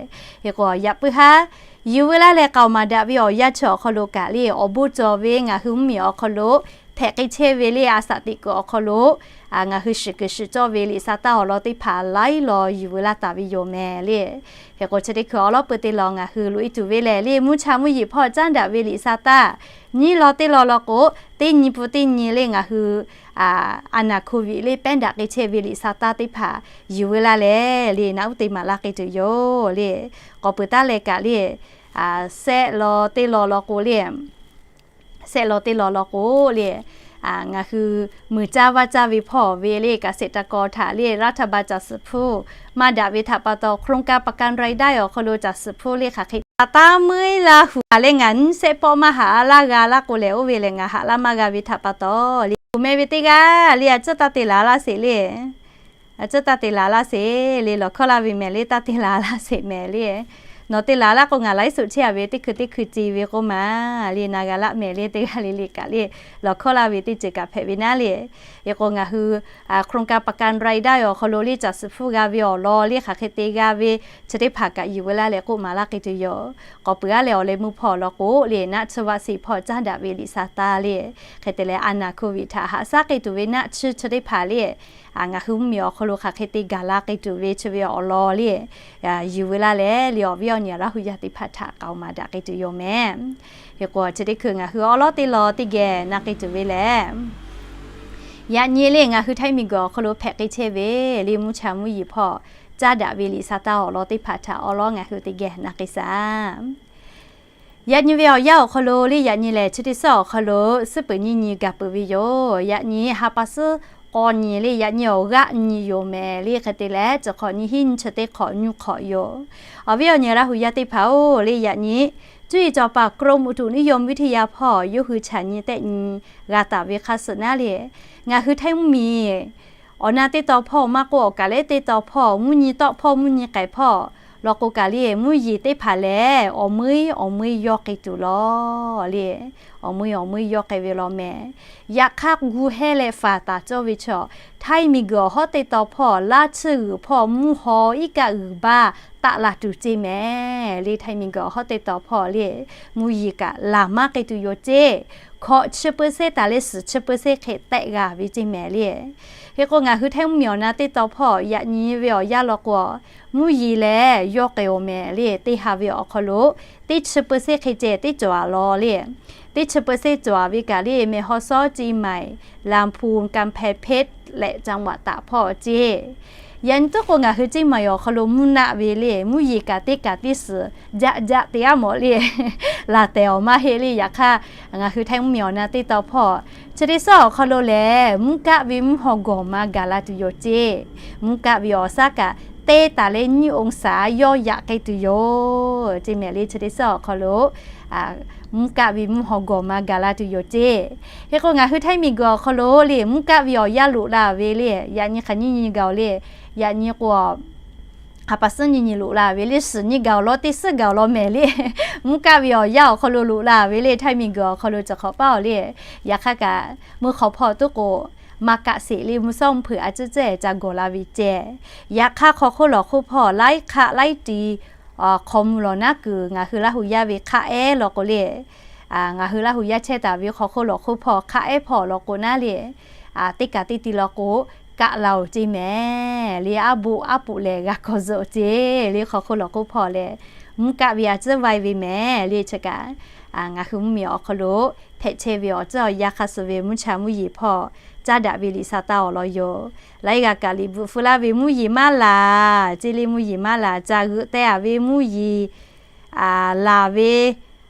Hk'e k'o, yaꞈ puiˉ haˉ yuˬ veu laˇ leh k'aoˍ maˍ daꞈ ve awˬ yanˇ chi awˬ hk'aw lo kaꞈ le, awˬ bon cawˬ ve ngaˬ hui mvuhˇmiˬ awˬ hk'aw lo hpehꞈ k'ai chehˇ ve le, a saꞈ teꞈ kuiˬ awˬ hk'aw lo ngaˬ hui shiˍ kuiˬ shiˍ cawˇ ve liꞈ sa taˇ awˬ lawn teˇ hpaˍ laiˉ law yuˬ veu laˇ taˍ ve yoˬ mehˍ le. Hk'e k'o, chi teˇ hkui awˬ lawn peuˬ te law ngaˬ hui loꞈ e tuˬ ve lehˬ le, mvuhˇ cha mvuhˇ yeˬ hpawˇ caˉ daꞈ ve liꞈ sa taˇ nyiˇ law teˇ law law k'o, teˇ nyi pun teˇ nyi le ngaˬ hui a naˍ hko viꞈ le pehˉ daꞈ k'ai chehˇ ve liꞈ sa taˇ teˇ hpaˍ yuˬ veu laˇ leh le, naˆ uˉ te maˍ laˇ k'ai tuˬ yoˬ le. K'awꞈ peuˬ taˉ leh kaꞈ le, sehˆ law teˇ law law k'o le, sehˆ law teˇ law law k'o le, ngaˬ hui mui caˇ vaˇ caˇ ve hpawˇ ve le, เกษตรกร htaꞈ le, รัฐบาล caˬ suhˍ hpuˇ maˇ daꞈ ve htaꞈ pa taw, โครงการประกันรายได้ awˬ hk'aw lo caˬ suhˍ hpuˇ le hk'aˬ hk'e, a taˇ meuˇ Lahu a leh ngaˬ nyiˇ sehˆ pawˆ maˇ haꞈ laˇ g'a laˇ k'o lehˬ, oˇ ve lehˬ ngaˬ haꞈ laˇ maˇ g'a ve htaꞈ pa taw le, meh ve teˇ g'aˇ le, a cuˉ taˇ te laˬ laˇ sheˍ le. A cuˉ taˇ te laˬ laˇ sheˍ le, lawˬ hkawˇ laˇ ve mehˍ le, taˇ te laˬ laˇ sheˍ mehˍ le. Nawˬ te laˬ laˇ k'o, ngaˬ ไลฟ์สด chehˇ a ve teˇ hkui teˇ hkui ce ve k'oˆ ma le, na g'a laˆ mehˍ le, teˇ g'aˇ le le kaꞈ le, lawˬ hkawˇ laˇ ve teˇ ceuˬ kaꞈ hpehꞈ ve naˉ le. Hk'e k'o, ngaˬ hui โครงการประกันรายได้ awˬ hk'aw lo le caˬ suhˍ hpuˇ g'a ve awˬ lawn le hk'aˬ hk'e te g'a ve chi teˇ hpaˍ kaꞈ yuˬ veu laˇ leh k'oˆ maˍ laˇ k'ai tuˬ yoˬ. K'awꞈ peuˬ a leh awˬ leh meuˇ hpawˇ law k'o le, naˆ tsuhˇ vaˆ sheˍ hpawˇ caˉ daꞈ ve liꞈ sa taˇ le, hk'e te leh a naˍ hko viꞈ htaꞈ haꞈ shaˉ k'ai tuˬ ve naˆ tsuhˇ chi teˇ hpaˍ le, ngaˬ hui mvuhˇmiˬ awˬ hk'aw lo hk'aˬ hk'e te gaˬ la k'ai tuˬ ve chi ve awˬ lawn le, yuˬ veu laˇ leh le, awˬ viˉ awˬ nyi Lahu yaˇ teˇ hpaˍ htaꞈ k'aoˍ maˍ daꞈ k'ai tuˬ yoˬ mehˍ. Hk'e k'o, chi teˇ hkui ngaˬ hui awˉ lawˉ teˇ law teˇ geh na k'ai tuˬ ve lehˬ, yaꞈ nyi le ngaˬ hui Htaiˇ miˬguiˬ awˬ hk'aw lo hpehꞈ k'ai chehˇ ve le, mvuhˇ cha mvuhˇ yeˬ hpawˇ caˉ daꞈ ve liꞈ sa taˇ awˬ lawn teˇ hpaˍ htaꞈ awˉ lawˉ ngaˬ hui teˇ geh na k'ai shaˍ. Yaꞈ nyi ve awˬ yanˇ awˬ hk'aw lo le, yaꞈ nyi lehˬ chi teˇ suhˉ awˬ hk'aw lo suhˉ peuˬ nyiˇ nyi gaˬ peuˬ ve yoˬ. Yaꞈ nyi ha pa suhˉ k'aw nyi le, yaꞈ nyi awˬ g'aˆ nyi yoˬ mehˍ le, hk'e te leh chi hk'awꞈ nyi hiˉ nyi chi teˇ hk'awꞈ nyi hk'awꞈ yoˬ. Awˬ viˉ awˬ nyi Lahu yaˇ teˇ hpaˍ-oˬ le, yaꞈ nyi cuˇ yiˍ cawˬ paˍ กรมอุตุนิยมวิทยา hpawˇ yawˇ hui chaꞈ nyi tehˆ nyi g'a taˍ ve hk'a suhˍ naˉ le, ngaˬ hui Htaiˇ mvuhˇmiˬ awˬ na teˇ taw hpawˇ maˇ k'oˆ, awˬ kaˍ lehˉ teˇ taw hpawˇ, mvuhˇ nyi tawˆ hpawˇ, mvuhˇ nyi k'ehˬ hpawˇ law k'o kaꞈ le, mvuhˇ yeˬ teˇ hpaˍ lehˬ awˬ meuˇ awˬ meuˇ yawˇ k'ai tuˬ law le. Awˬ meuˇ awˬ meuˇ yawˇ k'ai ve law mehˍ. Yaꞈ hk'aˇ, gu hehˇ leh faˍ taˍ cawˇ ve chaw, Htaiˇ miˬguiˬ awˬ hawˉ teˇ taw hpawˇ laˇ tsuhˇ g'uiˬ hpawˇ mvuhˇ haw iˉ kaˆ g'uiˬ baˇ taˆ la tuˬ ceˇ mehˍ le. Htaiˇ miˬguiˬ awˬ hawˉ teˇ taw hpawˇ le, mvuhˇ yeˬ kaꞈ laˬ maˇ k'ai tuˬ yoˬ ceˇ. Hkawꞈ chi peu se taˍ leh suhˍ chi peu se hk'e tehˆ g'a ve ceˇ mehˍ le. Hk'e k'o, ngaˬ hui Htaiˇ mvuhˇmiˬ awˬ na teˇ taw hpawˇ yaꞈ nyi ve awˬ yanˇ law k'o, mvuhˇ yeˬ lehˬ yawˇ k'ai-oˬ mehˍ le. Teˇ ha ve awˬ hk'aw lo teˇ chi peu se hk'e ceh teˇ cawˬ-a law le. Teˇ chi peu se cawˬ-a ve kaꞈ le, mehˬ haw sawˉ ceˇ maiˍ, laˍ hpu kanˇ hpehˇ hpeˆ leh caˇ maꞈ taˍ hpawˇ ceˇ. Yaꞈ nyi tuˉ k'o, ngaˬ hui ceˇ maiˍ awˬ hk'aw lo mvuhˇ naˆ ve le, mvuhˇ yeˬ kaꞈ teˇ kaꞈ teˇ suhˍ jaˆ jaˆ te-a mawˬ le, laˬ tehˬ awˬ maˇ heˆ le. Yaꞈ hk'aˇ, ngaˬ hui Htaiˇ mvuhˇmiˬ awˬ na teˇ taw hpawˇ chi teˇ suhˉ awˬ hk'aw lo lehˬ, mvuhˇ kaˆ ve mvuhˇ haw gawˬ ma gaˬ la tuˬ yoˬ ceˇ. Mvuhˇ kaˆ ve awˬ shaˉ kaꞈ teˇ taˍ leh nyiˇ องศา yawˇ yaꞈ k'ai tuˬ yoˬ ceˇ mehˍ le. Chi teˇ suhˉ awˬ hk'aw lo mvuhˇ kaˆ ve mvuhˇ haw gawˬ ma gaˬ la tuˬ yoˬ ceˇ. Hk'e k'o, ngaˬ hui Htaiˇ miˬguiˬ awˬ hk'aw lo le, mvuhˇ kaˆ ve awˬ yanˇ loꞈ la ve le, yaꞈ nyi hk'aˬ nyiˇ nyi gaˬ-oˬ le, yaꞈ nyi k'o, ha pa suhˉ nyiˇ nyi loꞈ la ve le, suhˍ nyiˇ gaˬ-oˬ law, teˇ suhˉ gaˬ-oˬ law mehˍ le. Mvuhˇ kaˆ ve awˬ yanˇ awˬ hk'aw lo loꞈ la ve le, Htaiˇ miˬguiˬ awˬ hk'aw lo cawˬ hk'awꞈ paˉ-oˬ le. Yaꞈ hk'aˇ kaꞈ, meuˇ hk'aw hpawˇ tuˉ k'o, maˇ kaˆ sheˍ le, mvuhˇ suhˉ mvuhˇ hpeuꞈ a ciˉ cehˬ ca gawˬ la ve cehˬ. Yaꞈ hk'aˇ, hk'aw hk'oˆ lawˬ hk'oˆ hpawˇ laiˉ hk'aˆ laiˉ ti hk'aw mvuh lawˬ naˉ kuiˬ ngaˬ hui Laˇ hu yaˇ ve hk'aˆ ehˉ law k'o le, ngaˬ hui Laˇ hu yaˇ chehˇ taˍ ve hk'aw hk'oˆ lawˬ hk'oˆ hpawˇ hk'aˆ ehˉ hpawˇ law k'o naˉ le, teˇ kaꞈ teˇ ti law k'o, kaˆ la-oˬ ceˇ mehˍ le. Aˉ boˆ aˉ poꞈ lehˬ g'a kawˬ zuhꞈ-oˬ ceˇ le. Hk'aw hk'oˆ lawˬ hk'oˆ hpawˇ lehˬ, mvuhˇ kaˆ ve a ciˉ vaiˇ ve mehˍ le. Chi kaꞈ, ngaˬ hui mvuhˇmiˬ awˬ hk'aw lo hpehꞈ chehˇ ve awˬ ceuˬ awˬ yanˇ hk'a suh ve mvuhˇ cha mvuhˇ yeˬ hpawˇ caˉ daꞈ ve liꞈ sa taˇ awˬ lawn yoˬ. Laiˉ g'aˇ kaꞈ liꞈ bvuhꞈ feu laˇ ve mvuhˇ yeˬ maˇ laˬ ceˇ le. Mvuhˇ yeˬ maˇ laˬ, ca g'euꞈ teh-a ve mvuhˇ yeˬ laˬ ve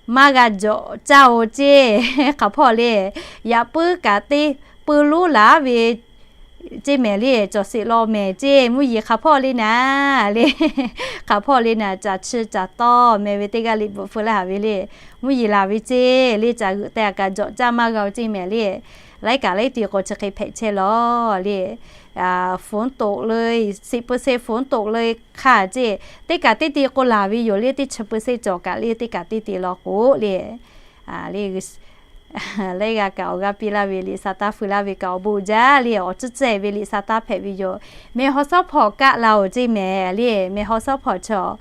maˇ g'a jawꞈ caˇ-oˬ ceˇ. Hk'aˬ hpawˇ le, yaꞈ puiˉ kaꞈ teˇ peu lonˉ laˬ ve ceˇ mehˍ le, cawˬ sheˍ law mehˍ ceˇ, mvuhˇ yeˬ hk'aˬ hpawˇ le naˍ le. Hk'aˬ hpawˇ le naˍ, caˬ chi caˬ tawˇ meh ve teˇ g'aˇ liꞈ bvuhꞈ feu laˇ haˍ ve le. Mvuhˇ yeˬ laˬ ve ceˇ le, caˬ g'euꞈ te a kaꞈ jawꞈ caˇ maˇ g'a-o ceˇ mehˍ le. Laiˉ kaꞈ laiˉ ti k'o chi hk'e hpehꞈ chehˇ law le. ฝนตกเลย สิบเปอร์เซ็นต์ ฝนตกเลยค่ะ ceˇ, teˇ kaꞈ teˇ ti k'o laˬ ve yoˬ le, teˇ chi เปอร์เซ็นต์ cawˬ kaꞈ le, teˇ kaꞈ teˇ ti law k'o le. Laiˉ g'aˇ kaꞈ awˬ g'aˇ piˇ laˇ ve liꞈ sa taˇ fui laˇ ve kaꞈ awˬ bon jaˇ le, awˬ tcuhˉ tcuhˉ ve liꞈ sa taˇ hpehꞈ ve yoˬ. Meh haw sawˉ hpawˇ kaˆ la-oˬ ceˇ mehˍ le, meh haw sawˉ hpawˇ chaw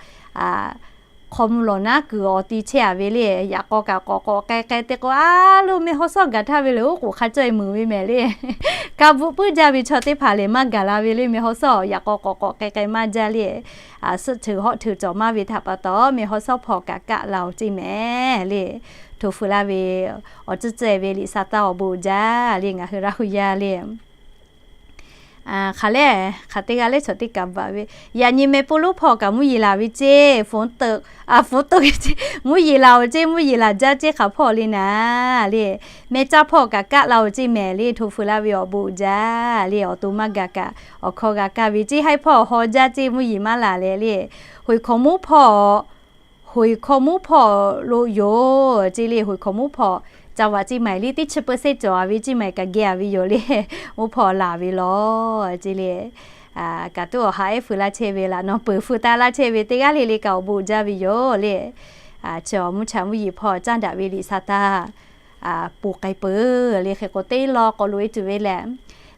hk'aw mvuh lawˬ naˉ kuiˬ awˬ ti chehˇ a ve le, yaꞈ k'aw kaꞈ k'awꞈ k'awꞈ k'ai k'ai te k'o, a lo meh haw sawˉ gaˬ htaˇ ve le, oˉ k'oˍ hk'a caweh muiˬ ve mehˍ le. Ka bvuhꞈ puiˉ jaˇ ve chaw teˇ hpaˍ lehˬ maˇ gaˬ la ve le, meh haw sawˉ yaꞈ k'aw k'awꞈ k'awꞈ k'ai k'ai maˇ jaˇ le. Suhˆ hteuꞈ hawˆ hteuꞈ cawˬ maˇ ve htaꞈ pa taw, meh haw sawˉ hpawˇ kaꞈ kaˆ la-oˬ ceˇ mehˍ le. Hto feu laˇ ve awˬ tcuhˉ tcuhˉ ve liꞈ sa taˇ awˬ bon jaˇ le, ngaˬ hui Laˇ hu yaˇ le. Hk'aˬ le, hk'aˬ teˇ g'aˇ le chaw teˇ kaꞈ baˬ ve, yaꞈ nyi meh poˆ lonˉ hpawˇ kaꞈ mvuhˇ yeˬ laˬ ve ceˇ, ฝนตก mvuhˇ yeˬ laˬ-oˬ ceˇ, mvuhˇ yeˬ laˬ jaˇ ceˇ hk'aˬ hpawˇ le naˍ le. Meh caˇ hpawˇ kaꞈ kaˆ la-oˬ ceˇ mehˍ le, hto feu laˇ ve awˬ bon jaˇ le, awˬ to maˇ gaˬ kaꞈ awˬ hkawˇ g'a kaˇ ve ceˇ, haiˉ hpawˇ haw jaˇ ceˇ, mvuhˇ yeˬ maˇ laˬ leh le. Hoiˍ hkawꞈ monˉ hpawˇ, hoiˍ hkawꞈ monˉ hpawˇ lo yoˬ ceˇ le, hoiˍ hkawꞈ monˉ hpawˇ จังหวัดเชียงใหม่ le teˇ chi เปอร์เซ็นต์ cawˬ a ve ceˇ mehˍ kaꞈ geh a ve yoˬ le, monˉ hpawˇ laˬ ve law ceˇ le. Kaꞈ tuˉ awˬ ha ehˉ feu laˇ chehˇ ve laꞈ naw peuˬ feu taˍ laˇ chehˇ ve teˇ g'aˇ le le kaꞈ awˬ bon jaˇ ve yoˬ le. Chi mvuhˇ cha mvuhˇ yeˬ hpawˇ caˇ daꞈ ve liꞈ sa taˇ ponˬ k'ai peuˬ le. Hk'e k'o teˇ law k'awꞈ loꞈ e tuˬ ve lehˬ,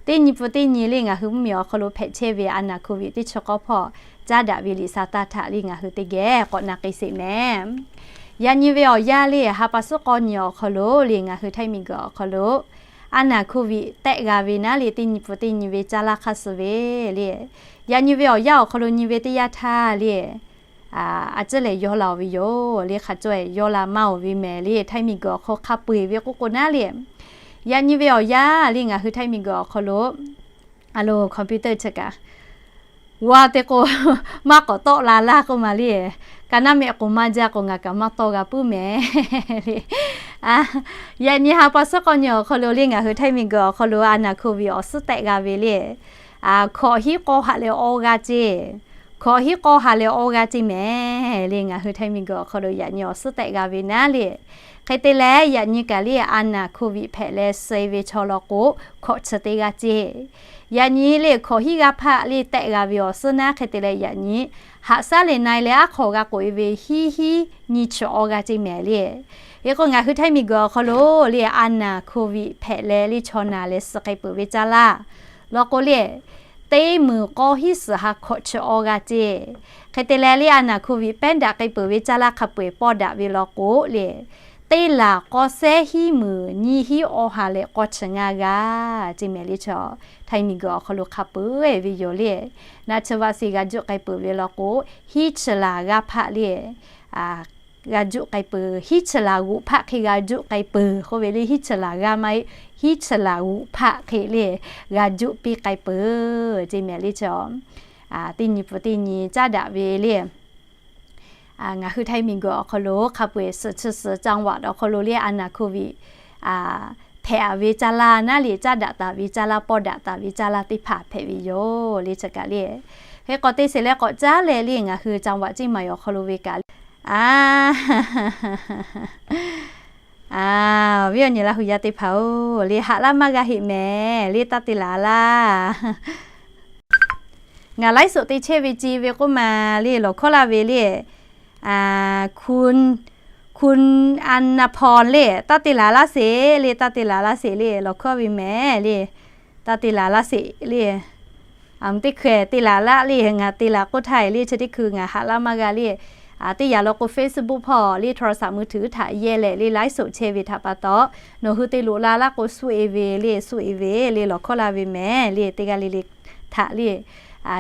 teˇ nyi pun teˇ nyi le ngaˬ hui mvuhˇmiˬ awˬ hk'aw lo hpehꞈ chehˇ ve a naˍ โควิด teˇ chi k'awˇ hpawˇ caˇ daꞈ ve liꞈ sa taˇ htaꞈ le ngaˬ hui teˇ geh k'awꞈ na k'ai sheˍ mehˍ. Yaꞈ nyi ve awˬ yanˇ le ha pa suhˉ k'awˇ nyi awˬ hk'aw lo le ngaˬ hui Htaiˇ miˬguiˬ awˬ hk'aw lo a naˍ โควิด tehˆ g'a ve naˉ le teˇ nyi pun teˇ nyi ve caˇ laˇ hk'aˇ suh ve le. Yaꞈ nyi ve awˬ yanˇ awˬ hk'aw lo nyi ve teˇ yanˇ htaˇ le, a ciˉ lehˬ yaw la-oˬ ve yoˬ le, hk'a caweh yaw la maˇ-oˬ ve mehˍ le, Htaiˇ miˬguiˬ awˬ hk'aw hk'a peu-eˬ ve k'oˆ k'o naˉ le. Yaꞈ nyi ve awˬ yanˇ le ngaˬ hui Htaiˇ miˬguiˬ awˬ hk'aw lo a lo computer chi kaꞈ g'a te k'o, maˇ k'awꞈ tawˆ la laˇ k'oˆ ma le. Ka naˉ mehˆ k'o maˇ jaˇ k'o ngaˬ kaꞈ maˇ tawˆ g'a puiˉ mehˍ le. Yaꞈ nyi ha pa suhˉ k'awˇ nyi awˬ hk'aw lo le ngaˬ hui Htaiˇ miˬguiˬ awˬ hk'aw lo a naˍ โควิด awˬ suhˉ tehˆ g'a ve le. Hkawꞈ hiˉ k'aw haꞈ leh awˇ g'a ceˇ, hkawꞈ hiˉ k'aw haꞈ leh awˇ g'a ceˇ mehˍ le, ngaˬ hui Htaiˇ miˬguiˬ awˬ hk'aw lo yaꞈ nyi awˬ suhˉ tehˆ g'a ve naˉ le. Hk'e te leh yaꞈ nyi kaꞈ le a naˍ โควิด hpehꞈ leh suh ve chaw law k'o, hkawꞈ chi teˇ g'aˇ ceˇ. Yaꞈ nyi le hkawꞈ hiˉ g'aˇ hpaˆ le tehˆ g'a ve awˬ suhˉ naˉ, hk'e te leh yaꞈ nyi haꞈ shaˉ leh na-e leh aˉ hk'aw g'a k'oꞈ e ve hiˉ hiˉ nyi chi awˇ g'a ceˇ mehˍ le. Hk'e k'o ngaˬ hui Htaiˇ miˬguiˬ awˬ hk'aw lo le a naˍ โควิด hpehꞈ leh le chaw naˍ leh suh k'ai peuˬ ve caˇ laˇ law k'o le, teˇ meunˍ k'awˇ hiˉ suhˍ ha hkawꞈ chi awˇ g'a ceˇ. Hk'e te leh le a naˍ โควิด pehˉ daꞈ k'ai peuˬ ve caˇ laˇ hk'a peu-eˬ pawˇ daꞈ ve law k'o le, teˇ laˬ k'awˇ sehˉ hiˉ meunˍ nyiˇ hiˉ awˇ ha leh k'awˇ chi ngaˇ g'a ceˇ mehˍ le. Chaw Htaiˇ miˬguiˬ awˬ hk'aw lo hk'a peu-eˬ ve yoˬ le. Naˆ chi vaꞈ sheˍ g'a juˆ k'ai peuˬ ve law k'o, hiˉ chi laˬ g'aˇ hpaˆ le g'a juˆ k'ai peuˬ, hiˉ chi laˬ g'oꞈ hpaˆ hk'e g'a juˆ k'ai peuˬ k'oˆ ve le, hiˉ chi laˬ g'aˇ maˇ heˆ, hiˉ chi laˬ g'oꞈ hpaˆ hk'e le g'a juˆ piˇ k'ai peuˬ ceˇ mehˍ le. Chaw teˇ nyi pun teˇ nyi caˇ daꞈ ve le ngaˬ hui Htaiˇ miˬguiˬ awˬ hk'aw lo hk'a peu-eˬ suhˍ chi suhˍ จังหวัด awˬ hk'aw lo le a naˍ โควิด hpehꞈ ve caˇ laˇ naˉ le, caˇ daꞈ taˍ ve caˇ laˇ, pawˇ daꞈ taˍ ve caˇ laˇ teˇ hpaˍ hpehꞈ ve yoˬ le. Chi kaꞈ le hk'e k'awꞈ te sheˍ leh k'awꞈ caˉ leh le ngaˬ hui จังหวัดเชียงใหม่ awˬ hk'aw lo ve kaꞈ le a, a, viˉ awˬ nyi Laˇ hu yaˇ teˇ hpaˍ-oˬ, le haꞈ laˇ maˇ g'a heˆ mehˍ le, taˇ te laˬ laˇ. Ngaˬ ไลฟ์สด te chehˇ ve ce ve k'oˆ ma le lawˬ hkawˇ laˇ ve le, คุณ คุณ อาภรณ์ le taˇ te laˬ laˇ sheˍ le, taˇ te laˬ laˇ sheˍ le lawˬ hkawˇ ve mehˍ le, taˇ te laˬ laˇ sheˍ le. Aˬ, teˇ hkui te laˬ laˇ le, ngaˬ te laˬ k'oˆ htaˇ le chi teˇ hkui ngaˬ haꞈ laˇ maˇ g'a le. Teˇ yanˇ law k'o Facebook hpawˇ le โทรศัพท์มือถือ htaꞈ yehˇ leh le ไลฟ์สด chehˇ ve htaꞈ pa taw, nawˬ hui te loꞈ la laˇ k'o suh e ve le, suh e ve le lawˬ hkawˇ laˇ ve mehˍ le, teˇ g'aˇ le le htaꞈ le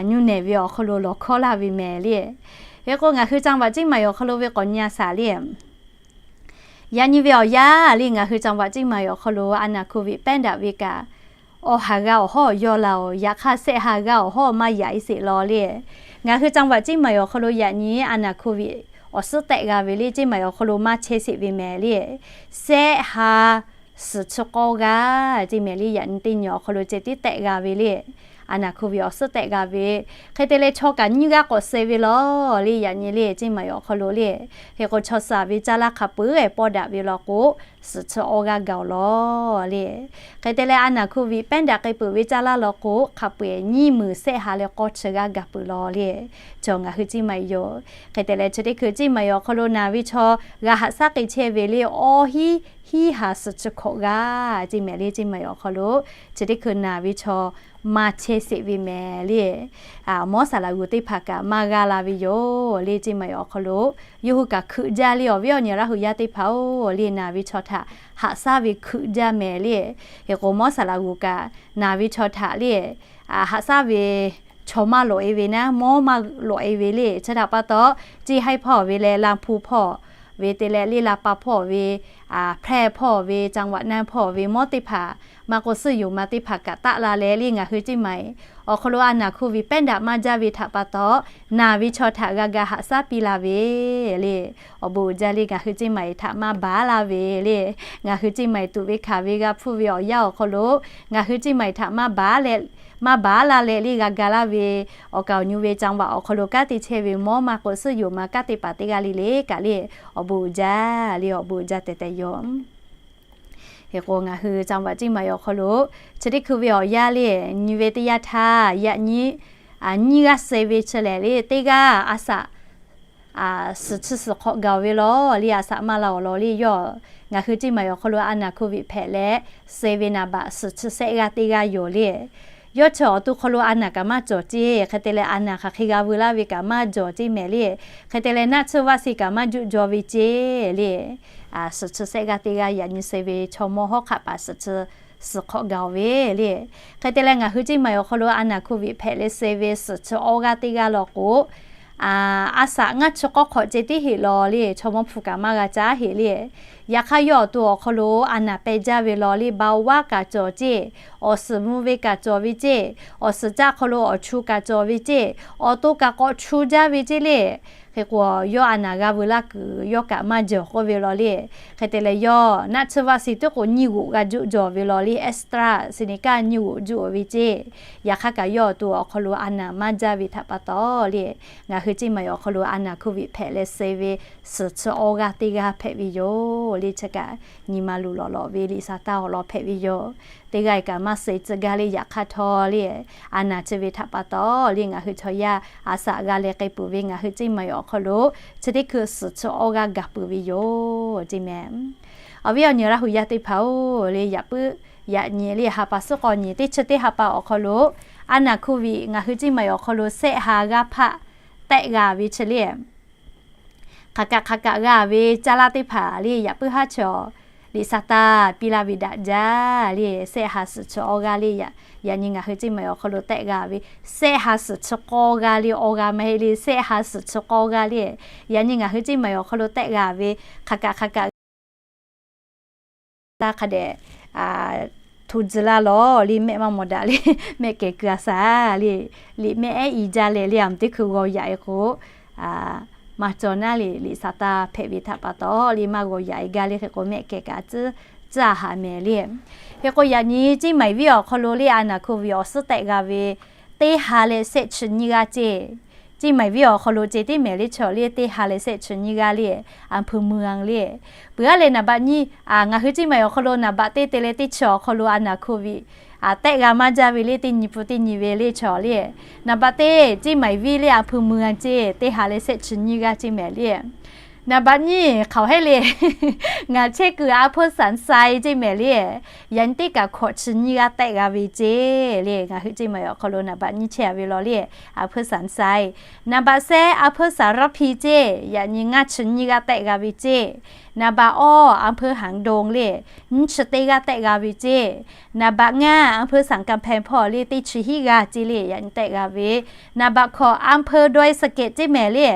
nyuˇ nehˬ ve awˬ hk'aw lo lawˬ hkawˇ laˇ ve mehˍ le. Hk'e k'o ngaˬ hui จังหวัดเชียงใหม่ awˬ hk'aw lo ve k'awꞈ nyi a shaˍ le. Yaꞈ nyi ve awˬ yanˇ le ngaˬ hui จังหวัดเชียงใหม่ awˬ hk'aw lo a naˍ โควิด pehˉ daꞈ ve kaꞈ, awˬ ha g'a awˬ hawˉ yaw laˬ-oˬ, yaꞈ hk'aˇ shehˆ ha g'a awˬ hawˉ maˇ yaꞈ e sheˍ law le. Ngaˬ hui จังหวัดเชียงใหม่ awˬ hk'aw lo yaꞈ nyi a naˍ โควิด awˬ suhˉ tehˆ g'a ve le เชียงใหม่ awˬ hk'aw lo maˇ chehˇ sheˍ ve mehˍ le. Shehˆ ha suhˍ chi k'awˇ g'aˇ ceˇ mehˍ le. Yaꞈ nyi teˇ nyi awˬ hk'aw lo ceh tiˉ tehꞈ g'a ve le. A naˍ hkuˇ ve awˬ suhˉ tehꞈ g'a ve, hk'e te leh chaw kaꞈ nyiˇ g'aˇ k'awꞈ suh ve law le. Yaꞈ nyi le ceˇ maˬ awˬ hk'aw lo le, hk'e k'o chaw suhˍ ve caˇ laˇ hk'a peu-eˬ pawˇ daꞈ ve law k'o, suhˍ chi awˇ g'aˇ gaˬ-oˬ law le. Hk'e te leh a naˍ hkuˇ ve pehˉ daꞈ k'ai peuˬ ve caˇ laˇ law k'o, hk'a peu-eˬ nyiˇ meunˍ sehˆ ha leh k'awˇ chi g'aˇ gaˬ peuˬ law le. Chaw ngaˬ hui ceˇ maˬ yoˬ. Hk'e te leh chi teˇ hkui ceˇ maˬ awˬ hk'aw lo naˍ ve chaw g'a haꞈ shaˉ k'ai chehˇ ve le, awˇ hiˉ hiˉ ha suhˍ chi hkawꞈ g'aˇ ceˇ mehˍ le ceˇ maˬ awˬ hk'aw lo, chi teˇ hkui naˍ ve chaw maˇ chehˇ sheˍ ve mehˍ le. Mawˇ saˍ laꞈ g'uˬ teˇ hpaˍ kaꞈ maˇ g'a la ve yoˬ le ceˇ maˬ awˬ hk'aw lo, yawˇ hui kaꞈ hkeuꞈ jaˇ le. Awˬ viˉ awˬ nyi Laˇ hu yaˇ teˇ hpaˍ-oˬ le, naˍ ve chaw htaꞈ haꞈ shaˉ ve hkeuꞈ jaˇ mehˍ le. Hk'e k'o mawˇ saˍ laꞈ g'uˬ kaꞈ naˍ ve chaw htaꞈ le haꞈ shaˉ ve chaw maˇ lawꞈ-e ve naˉ, mawˇ maˇ lawꞈ-e ve le. Chi htaꞈ pa taw, ceˇ haiˉ hpawˇ ve leh Laˇ hpu hpawˇ ve te leh le Laˇ pa hpawˇ ve, Hpehˇ hpawˇ ve, Caˇ vaꞈ naˇ hpawˇ ve mawˇ teˇ hpaˍ, maˇ k'o suhˉ yoˬ ma teˇ hpaˍ kaꞈ taˆ la leh le ngaˬ hui ceˇ maˬ awˬ hk'aw lo a naˍ hkuˇ ve pehˉ daꞈ maˇ jaˇ ve htaꞈ pa taw, naˍ ve chaw htaꞈ g'a ga haꞈ shaˉ piˇ la ve le. Awˬ bon uiˍ jaˇ le ngaˬ hui ceˇ maˬ htaꞈ maˇ baˬ laˇ ve le. Ngaˬ hui ceˇ maˬ tuꞈ ve hkanˍ ve g'a hpuˇ ve awˬ yanˇ awˬ hk'aw lo, ngaˬ hui ceˇ maˬ htaꞈ maˇ baˬ laˇ leh le g'a ga laˇ ve, awˬ kaˍ awˬ nyu ve Caˇ vaꞈ awˬ hk'aw lo kanˉ te chehˇ ve mawˇ maˇ k'o suhˉ yoˬ ma kanˉ te paˍ teˇ g'aˇ le le kaꞈ le, awˬ bon uiˍ jaˇ le, awˬ bon uiˍ jaˇ tehꞈ tehꞈ yoˬ. Hk'e k'o ngaˬ hui Caˇ vaꞈ ceˇ maˬ awˬ hk'aw lo chi teˇ hkui ve awˬ yanˇ le, nyi ve teˇ yanˇ htaˇ yaꞈ nyi nyiˇ g'aˇ suh ve chi lehˬ le, teˇ g'aˇ a shaꞈ suhˍ chi suhˍ hk'awꞈ gaˬ-oˬ ve law le, a shaꞈ maˇ la awˬ lawn le. Yawˇ ngaˬ hui ceˇ maˬ awˬ hk'aw lo a naˍ hkuˇ ve hpehꞈ leh suh ve naˍ baꞈ suhˍ chi sehˆ g'aˇ teˇ g'aˇ yoˬ le. Yawˇ chi awˬ to hk'aw lo a naˍ kaꞈ maˇ cawˬ ceˇ. Hk'e te leh a naˍ hk'aˬ hk'e g'a veu laˇ ve kaꞈ maˇ jawˬ ceˇ mehˍ le. Hk'e te leh naˆ tsuhˇ vaˆ shiˍ kaꞈ maˇ juˆ jaw ve ceˇ le. Suhˍ chi sehˆ g'aˇ teˇ g'aˇ yaꞈ nyi suh ve chaw mawˇ hawˉ hk'aˆ paˍ suhˍ chi suhˍ hk'awꞈ gaˬ-oˬ ve le. Hk'e te leh ngaˬ hui ceˇ maˬ awˬ hk'aw lo a naˍ hkuˇ ve hpehꞈ leh suh ve suhˍ chi awˇ g'aˇ teˇ g'aˇ law k'o, a shaꞈ ngaˇ chi k'awˇ hk'awꞈ ceh tiˉ heˆ law le, chaw mawˇ hpu kaꞈ maˇ g'a caˉ heˆ le. Yaꞈ hk'aˇ yawˇ awˬ to awˬ hk'aw lo a naˍ peh jaˇ ve law le, ba vaˇ kaꞈ cawˬ ceˇ, awˬ suhˍ mvuh ve kaꞈ cawˬ ve ceˇ, awˬ suhˍ caˆ hk'aw lo awˬ chu kaꞈ cawˬ ve ceˇ, awˬ to kaꞈ k'awꞈ chu jaˇ ve ceˇ le. Hk'e k'o yawˇ a naˍ g'a veu laˇ kuiˬ yawˇ kaꞈ maˇ jawˬ k'oˆ ve law le. Hk'e te leh yawˇ naˆ tsuhˇ vaˆ shiˍ tiˉ k'o nyiˇ g'oꞈ g'a juˆ jaw ve law le, AstraZeneca nyiˇ g'oꞈ juˆ-oˬ ve ceˇ. Yaꞈ hk'aˇ kaꞈ yawˇ awˬ to awˬ hk'aw lo a naˍ maˇ jaˇ ve htaꞈ pa taw le, ngaˬ hui ceˇ maˬ awˬ hk'aw lo a naˍ hkuˇ ve hpehꞈ leh suh ve suhˍ chi awˇ g'aˇ teˇ g'aˇ hpehꞈ ve yoˬ le. Chi kaꞈ nyi ma luˬ lawꞈ lawꞈ ve liꞈ saˍ taˇ awˬ lawn hpehꞈ ve yoˬ. Teˇ g'aˇ kaꞈ maˇ suh tcuh gaˇ le. Yaꞈ hk'aˇ htawˇ le, a naˍ chi ve htaꞈ pa taw le ngaˬ hui chaw yaˇ a shaꞈ g'a leh k'ai peuˬ ve ngaˬ hui ceˇ maˬ awˬ hk'aw lo chi teˇ hkui suhˍ chi awˇ g'aˇ gaˬ peuˬ ve yoˬ ceˇ mehˍ. Awˬ viˉ awˬ nyi Laˇ hu yaˇ teˇ hpaˍ-oˬ le, yaꞈ puiˉ yaꞈ nyi le ha pa suhˉ k'awꞈ nyi teˇ chi teˇ ha pa awˬ hk'aw lo a naˍ hkuˇ ve ngaˬ hui ceˇ maˬ awˬ hk'aw lo sehˆ ha g'aˇ hpaˆ tehꞈ g'a ve chi le. Hk'aˬ kaꞈ hk'aˬ kaꞈ g'a ve caˇ laˇ teˇ hpaˍ le, yaꞈ puiˉ haˉ chaw liꞈ saˍ taˇ piˇ laˇ ve daꞈ jaˇ le. Sehˆ ha suhˍ chi awˇ g'aˇ le, yaꞈ nyi ngaˬ hui ceˇ maˬ awˬ hk'aw lo tehꞈ g'a ve, sehˆ ha suhˍ chi k'awˇ g'aˇ le, awˇ g'aˇ maˇ heˆ le, sehˆ ha suhˍ chi k'awˇ g'aˇ le, yaꞈ nyi ngaˬ hui ceˇ maˬ awˬ hk'aw lo tehꞈ g'a ve, hk'aˬ kaꞈ hk'aˬ kaꞈ taˇ hk'a dehꞈ hto tcuh laˇ lawˬ le, mehˆ maˇ mawˬ daꞈ le, mehˆ kehˬ keu a shaˍ le, liꞈ mehˆ ehˉ i jaˇ leh le, a mvuhˇ teˇ hkui g'aw yaꞈ-e k'o, maˇ cawˬ naˉ le, liꞈ saˍ taˇ hpehꞈ ve htaꞈ pa taw le maˇ g'aw yaꞈ-e gaˇ le. Hk'e k'o mehˆ kehˬ kaꞈ tcuhˉ a haˍ mehˍ le. Hk'e k'o yaꞈ nyi ceˇ maˬ viˉ awˬ hk'aw lo le a naˍ hkuˇ ve awˬ suhˉ tehꞈ g'a ve teˇ ha leh sehˆ chi nyiˇ g'aˇ ceˇ. Ceˇ maˬ viˉ awˬ hk'aw lo ceh tiˉ mehˍ le, chaw le teˇ ha leh sehˆ chi nyiˇ g'aˇ le, อำเภอเมือง le. Peuˬ aˉ leh naˍ baꞈ nyiˇ, ngaˬ hui ceˇ maˬ awˬ hk'aw lo naˍ baꞈ teˇ te leh teˇ chi awˬ hk'aw lo a naˍ hkuˇ ve tehꞈ g'a maˇ jaˇ ve le, teˇ nyi pun teˇ nyi ve le chaw le. Naˍ baꞈ teˇ ceˇ maˬ viˉ le อำเภอเมือง ceˇ, teˇ ha leh sehˆ chi nyiˇ g'aˇ ceˇ mehˍ le. Naˍ baꞈ nyiˇ hk'aˬ hehˉ le, ngaˬ chehˇ kuiˬ อำเภอสันทราย ceˇ mehˍ le. Yaꞈ nyi teˇ kaꞈ hkawꞈ chi nyiˇ g'aˇ tehꞈ g'a ve ceˇ le. Ngaˬ hui ceˇ maˬ awˬ hk'aw lo naˍ baꞈ nyiˇ chehˇ a ve law le, อำเภอสันทราย. Naˍ baꞈ shehˆ อำเภอสารพี ceˇ, yaꞈ nyi ngaˇ chi nyiˇ g'aˇ tehꞈ g'a ve ceˇ. Naˍ baꞈ awˇ อำเภอหางดง le, nyiˇ chi teˇ g'aˇ tehꞈ g'a ve ceˇ. Naˍ baꞈ ngaˇ อำเภอสันกำแพง hpawˇ le teˇ chi hiˉ g'aˇ ceˇ le, yaꞈ nyi tehꞈ g'a ve. Naˍ baꞈ hkawꞈ อำเภอดอยสะเก็ด ceˇ mehˍ le.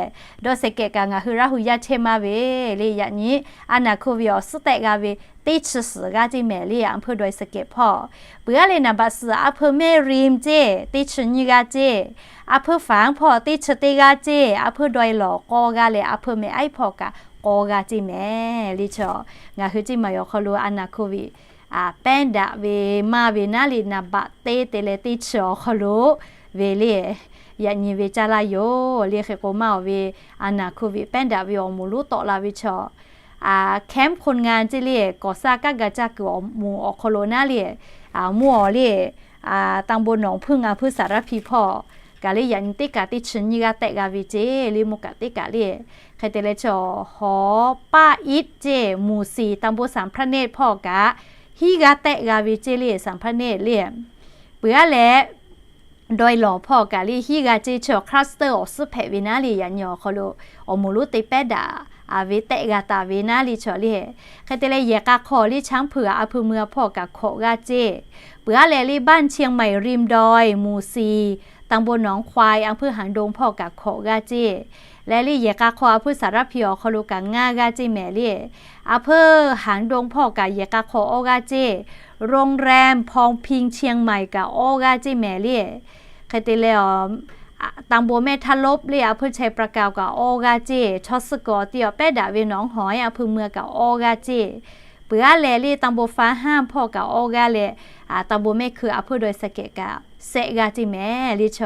ดอยสะเก็ด kaꞈ ngaˬ hui Laˇ hu yaˇ chehˇ maˇ ve le, yaꞈ nyi a naˍ hkuˇ ve awˬ suhˉ tehꞈ g'a ve teˇ chi suhˍ g'aˇ ceˇ mehˍ le อำเภอดอยสะเก็ด hpawˇ. Peuˬ aˉ leh naˍ baꞈ suhˍ อำเภอแม่ริม ceˇ, teˇ chi nyiˇ g'aˇ ceˇ. อำเภอฝาง hpawˇ teˇ chi teˇ g'aˇ ceˇ. อำเภอดอยหล่อ k'awˇ g'aˇ leh อำเภอแม่อาย hpawˇ kaꞈ k'aw g'a ceˇ mehˍ le chi. Ngaˬ hui ceˇ maˬ awˬ hk'aw lo a naˍ โควิด pehˉ daꞈ ve maˇ ve naˉ le naˍ baꞈ teˇ te leh teˇ chi awˬ hk'aw lo ve le, yaꞈ nyi ve caˇ laˇ yoˬ le. Hk'e k'o maˇ awˬ ve a naˍ โควิด pehˉ daꞈ ve awˬ moˍ lonˉ tawˆ la ve chi แคมป์คนงาน ceˇ le, kawˍ saˇ kaˉ ga caˇ kuiˬ awˬ moˍ awˬ hk'aw lo naˉ le, mvuhˇ awˬ le, ตำบลหนองผึ้ง อำเภอสารพี hpawˇ kaꞈ le yaꞈ nyi teˇ kaꞈ teˇ chi nyiˇ g'aˇ tehˆ g'a ve ceˇ le. Mvuhˇ kaꞈ teˇ kaꞈ le, hk'e te leh chi awˬ hawˉ paˆ iˉ ceˇ หมู่สี่ ตำบลสามพระเนตร hpawˇ kaꞈ hiˉ g'aˇ tehˆ g'a ve ceˇ le. สามพระเนตร le, peuˬ aˉ leh dawˇ i lawˬ hpawˇ kaꞈ le hiˉ g'aˇ ceˇ chi awˬ คลัสเตอร์ awˬ suhˉ hpehꞈ ve naˉ le yaꞈ nyi awˬ hk'aw lo awˬ moˍ lonˉ te pehˉ daꞈ ve tehˆ g'a taˍ ve naˉ le chi le. Hk'e te leh yehˬ k'a hk'aw le ช้างเผือก อำเภอเมือง hpawˇ kaꞈ hkawꞈ g'aˇ ceˇ. Peuˬ aˉ leh le บ้านเชียงใหม่ริมดอย หมู่สี่ ตำบลหนองควาย อำเภอหางดง hpawˇ kaꞈ hkawꞈ g'aˇ ceˇ. Leh le yehˬ k'a hk'aw อำเภอสารพี awˬ hk'aw lo kaꞈ ngaˇ g'aˇ ceˇ mehˍ le. อำเภอหางดง hpawˇ kaꞈ yehˬ k'a hk'aw awˇ g'aˇ ceˇ. โรงแรมพองพิงเชียงใหม่ kaꞈ awˇ g'aˇ ceˇ mehˍ le. Hk'e te leh awˬ, ตำบลแม่ทะลบ le อำเภอชัยปราการ kaꞈ awˇ g'aˇ ceˇ. Chaw suh kuiˬ awˬ ti awˬ pehˉ daꞈ ve หนองหอย อำเภอเมือง kaꞈ awˇ g'aˇ ceˇ. Peuˬ aˉ leh le ตำบลฟ้าห้าม hpawˇ kaꞈ awˇ g'aˇ leh, ตำบลแม่เขือ อำเภอดอยสะเก็ด kaꞈ sehˆ g'aˇ ceˇ mehˍ le chi.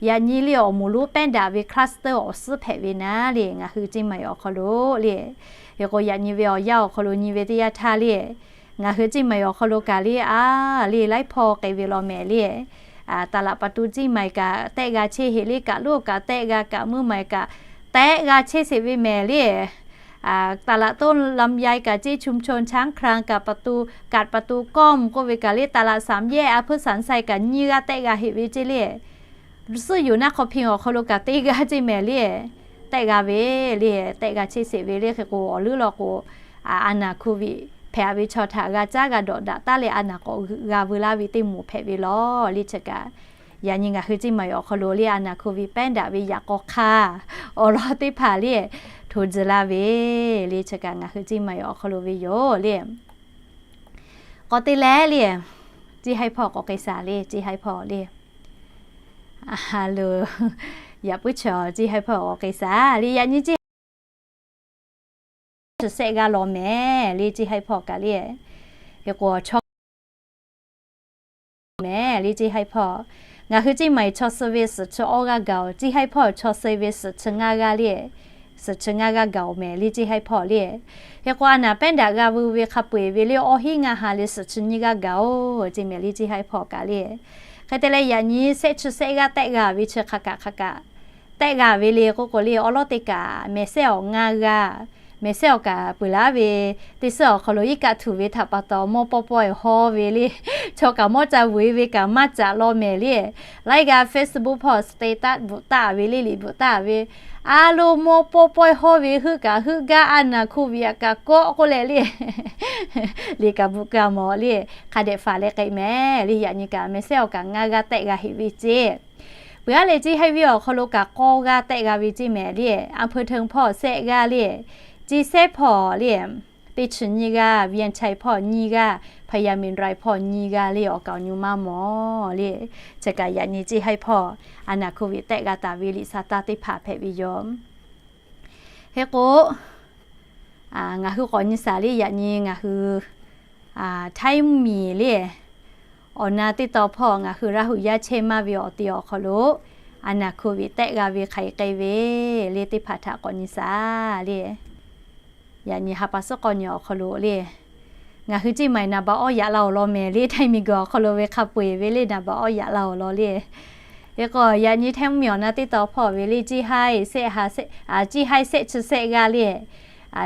Yaꞈ nyi le awˬ moˍ lonˉ pehˉ daꞈ ve คลัสเตอร์ awˬ suhˉ hpehꞈ ve naˉ le ngaˬ hui ceˇ maˬ awˬ hk'aw lo le. Hk'e k'o yaꞈ nyi ve awˬ yanˇ awˬ hk'aw lo nyi ve teˇ yanˇ htaˇ le, ngaˬ hui ceˇ maˬ awˬ hk'aw lo kaꞈ le a le laiˉ hpawˇ k'ai ve law mehˍ le. Taˍ laꞈ paˍ tu ceˇ maˬ kaꞈ tehˆ g'a chehˇ heꞈ le, kaꞈ loˇ kaꞈ tehˆ g'a, kaꞈ mvuhˇ maˬ kaꞈ tehˆ g'a chehˇ sheˍ ve mehˍ le. Taˍ laꞈ ต้นลำไย kaꞈ ceˇ ชุมชนช้างคลาน kaꞈ paˍ tu, kaꞈ paˍ tu kawˇ mvuh k'oˆ ve kaꞈ le, taˍ laꞈ สามแยก อำเภอสันทราย kaꞈ nyiˇ g'aˇ tehˆ g'a heꞈ ve ceˇ le. Suhˉ yoˬ naˆ hk'aw hpiˇ awˬ hk'aw lo kaꞈ teˇ g'aˇ ceˇ mehˍ le, tehˆ g'a ve le, tehˆ g'a chehˇ sheˍ ve le. Hk'e k'o awˬ leuˉ law k'o, a naˍ โควิด hpehꞈ ve chaw htaꞈ g'a caˉ g'a dawꞈ daꞈ taˉ leh a naˍ k'awꞈ g'uiˬ g'a veu laˇ ve teˇ moˍ hpehꞈ ve law le chi kaꞈ. Yaꞈ nyi ngaˬ hui ceˇ maˬ awˬ hk'aw lo le a naˍ โควิด pehˉ daꞈ ve yaꞈ k'aw hk'aˇ awˬ lawn teˇ hpaˍ le, hto tcuh laˇ ve le chi kaꞈ ngaˬ hui ceˇ maˬ awˬ hk'aw lo ve yoˬ le. K'awꞈ te leh le, ceˇ haiˇ hpawˇ k'awꞈ k'ai shaˍ le, ceˇ haiˇ hpawˇ le. Lo, yaꞈ puiˉ chaw ceˇ haiˇ hpawˇ k'awꞈ k'ai shaˍ le. Yaꞈ nyi ceˇ chi sehˆ g'aˇ law mehˍ le ceˇ haiˇ hpawˇ kaꞈ le. Hk'e k'o chaw mehˍ le ceˇ haiˇ hpawˇ. Ngaˬ hui ceˇ maˬ chaw suh ve suhˍ chi awˇ g'aˇ gaˬ-oˬ, ceˇ haiˇ hpawˇ chaw suh ve suhˍ chi ngaˇ g'aˇ le, suhˍ chi ngaˇ g'aˇ gaˬ-oˬ mehˍ le ceˇ haiˇ hpawˇ le. Hk'e k'o a naˍ pehˉ daꞈ g'a veu ve hk'a peu-eˬ ve le awˇ hinˉ ngaˇ ha leh suhˍ chi nyiˇ g'aˇ gaˬ-oˬ ceˇ mehˍ le ceˇ haiˇ hpawˇ kaꞈ le. Hk'e te leh yaꞈ nyi sehˆ chi sehˆ g'aˇ tehˆ g'a ve chi hk'a kaꞈ hk'a kaꞈ tehˆ g'a ve le k'oˆ k'o le awˬ lawn teˇ kaꞈ mehˍ sehˆ awˬ ngaˇ g'aˇ, mehˍ sehˆ awˬ kaꞈ peuˬ laˉ ve teˇ suhˉ awˬ hk'aw lo iˉ kaˆ htuˬ ve htaꞈ pa taw mawˇ pawˇ pawehˇ hawˇ ve le, chaw kaꞈ mawˇ ca vuiˬ ve kaꞈ maˇ caꞈ law mehˍ le. Laiˉ g'a Facebook hpawˇ status bvuhꞈ taˍ ve le, liꞈ bvuhꞈ taˍ ve, a lo mawˇ pawˇ pawehˇ hawˇ ve heuˆ kaꞈ heuˆ gaˇ a naˍ โควิด kaꞈ kawˆ k'oˆ leh le, liꞈ kaꞈ bvuhꞈ ka mawˬ le, hk'a dehꞈ faˍ leh k'ai mehˍ le. Yaꞈ nyi kaꞈ mehˍ sehˆ awˬ kaꞈ ngaˇ g'aˇ tehˆ g'a heꞈ ve ceˇ. Peuˬ aˉ leh ceˇ haiˇ viˇ awˬ hk'aw lo kaꞈ k'awˇ g'aˇ tehˆ g'a ve ceˇ mehˍ le, a hpeu hteun hpawˇ sehˆ g'aˇ le, ceˇ sehˆ hpawˇ le, teˇ chi nyiˇ g'aˇ, เวียงชัย hpawˇ nyiˇ g'aˇ, พญาเมรุ hpawˇ nyiˇ g'aˇ le awˬ kaˍ awˬ nyu maˇ mawˬ le. Chi kaꞈ yaꞈ nyi ceˇ haiˇ hpawˇ a naˍ โควิด tehˆ g'a taˍ ve liꞈ sa taˇ teˇ hpaˍ hpehꞈ ve yoˬ. Hk'e k'o, ngaˬ hui k'awꞈ nyi shaˍ le, yaꞈ nyi ngaˬ hui htaiˇ mvuhˇ miˬ le, awˬ na teˇ taw hpawˇ ngaˬ hui Laˇ huˍ yaˇ chehˇ maˇ ve awˬ te awˬ hk'aw lo a naˍ โควิด tehˆ g'a ve hk'aˬ hk'e k'ai ve le teˇ hpaˍ htaꞈ k'awꞈ nyi shaˍ le. Yaꞈ nyi ha pa suhˉ k'awˇ nyi awˬ hk'aw lo le, ngaˬ hui ceˇ maˬ naˍ baꞈ awˇ yaꞈ la awˬ lawn mehˍ le, htaiˇ miˬ guiˬ awˬ hk'aw lo ve hk'a peu-eˬ ve le naˍ baꞈ awˇ yaꞈ la awˬ lawn le. Hk'e k'o yaꞈ nyi htaiˇ mvuhˇ miˬ awˬ na teˇ taw hpawˇ ve le, ceˇ haiˇ sehˆ ha sehˆ, ceˇ haiˇ sehˆ chi sehˆ g'aˇ le,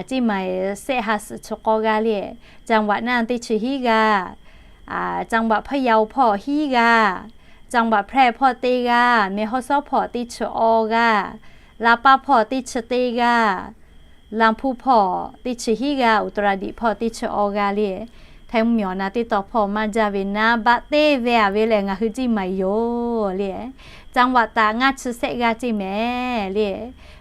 ceˇ maˬ sehˆ ha suhˍ chi k'awˇ g'aˇ le, จังหวัด naˇ teˇ chi hiˉ g'aˇ, จังหวัด พะเยา hpawˇ hiˉ g'aˇ, จังหวัด แพร่ hpawˇ teˇ g'aˇ, แม่ฮ่องสอน hpawˇ teˇ chi awˇ g'aˇ, ลำปาง hpawˇ teˇ chi teˇ g'aˇ, ลำพูน hpawˇ teˇ chi hiˉ g'aˇ, อุตรดิตถ์ hpawˇ teˇ chi awˇ g'aˇ le. Htaiˇ mvuhˇ miˬ awˬ na teˇ taw hpawˇ maˇ jaˇ ve naˍ baꞈ teˇ ve a ve lehˬ ngaˬ hui ceˇ maˬ yoˬ le. จังหวัด taꞈ ngaˇ chi sehˆ g'aˇ ceˇ mehˍ le.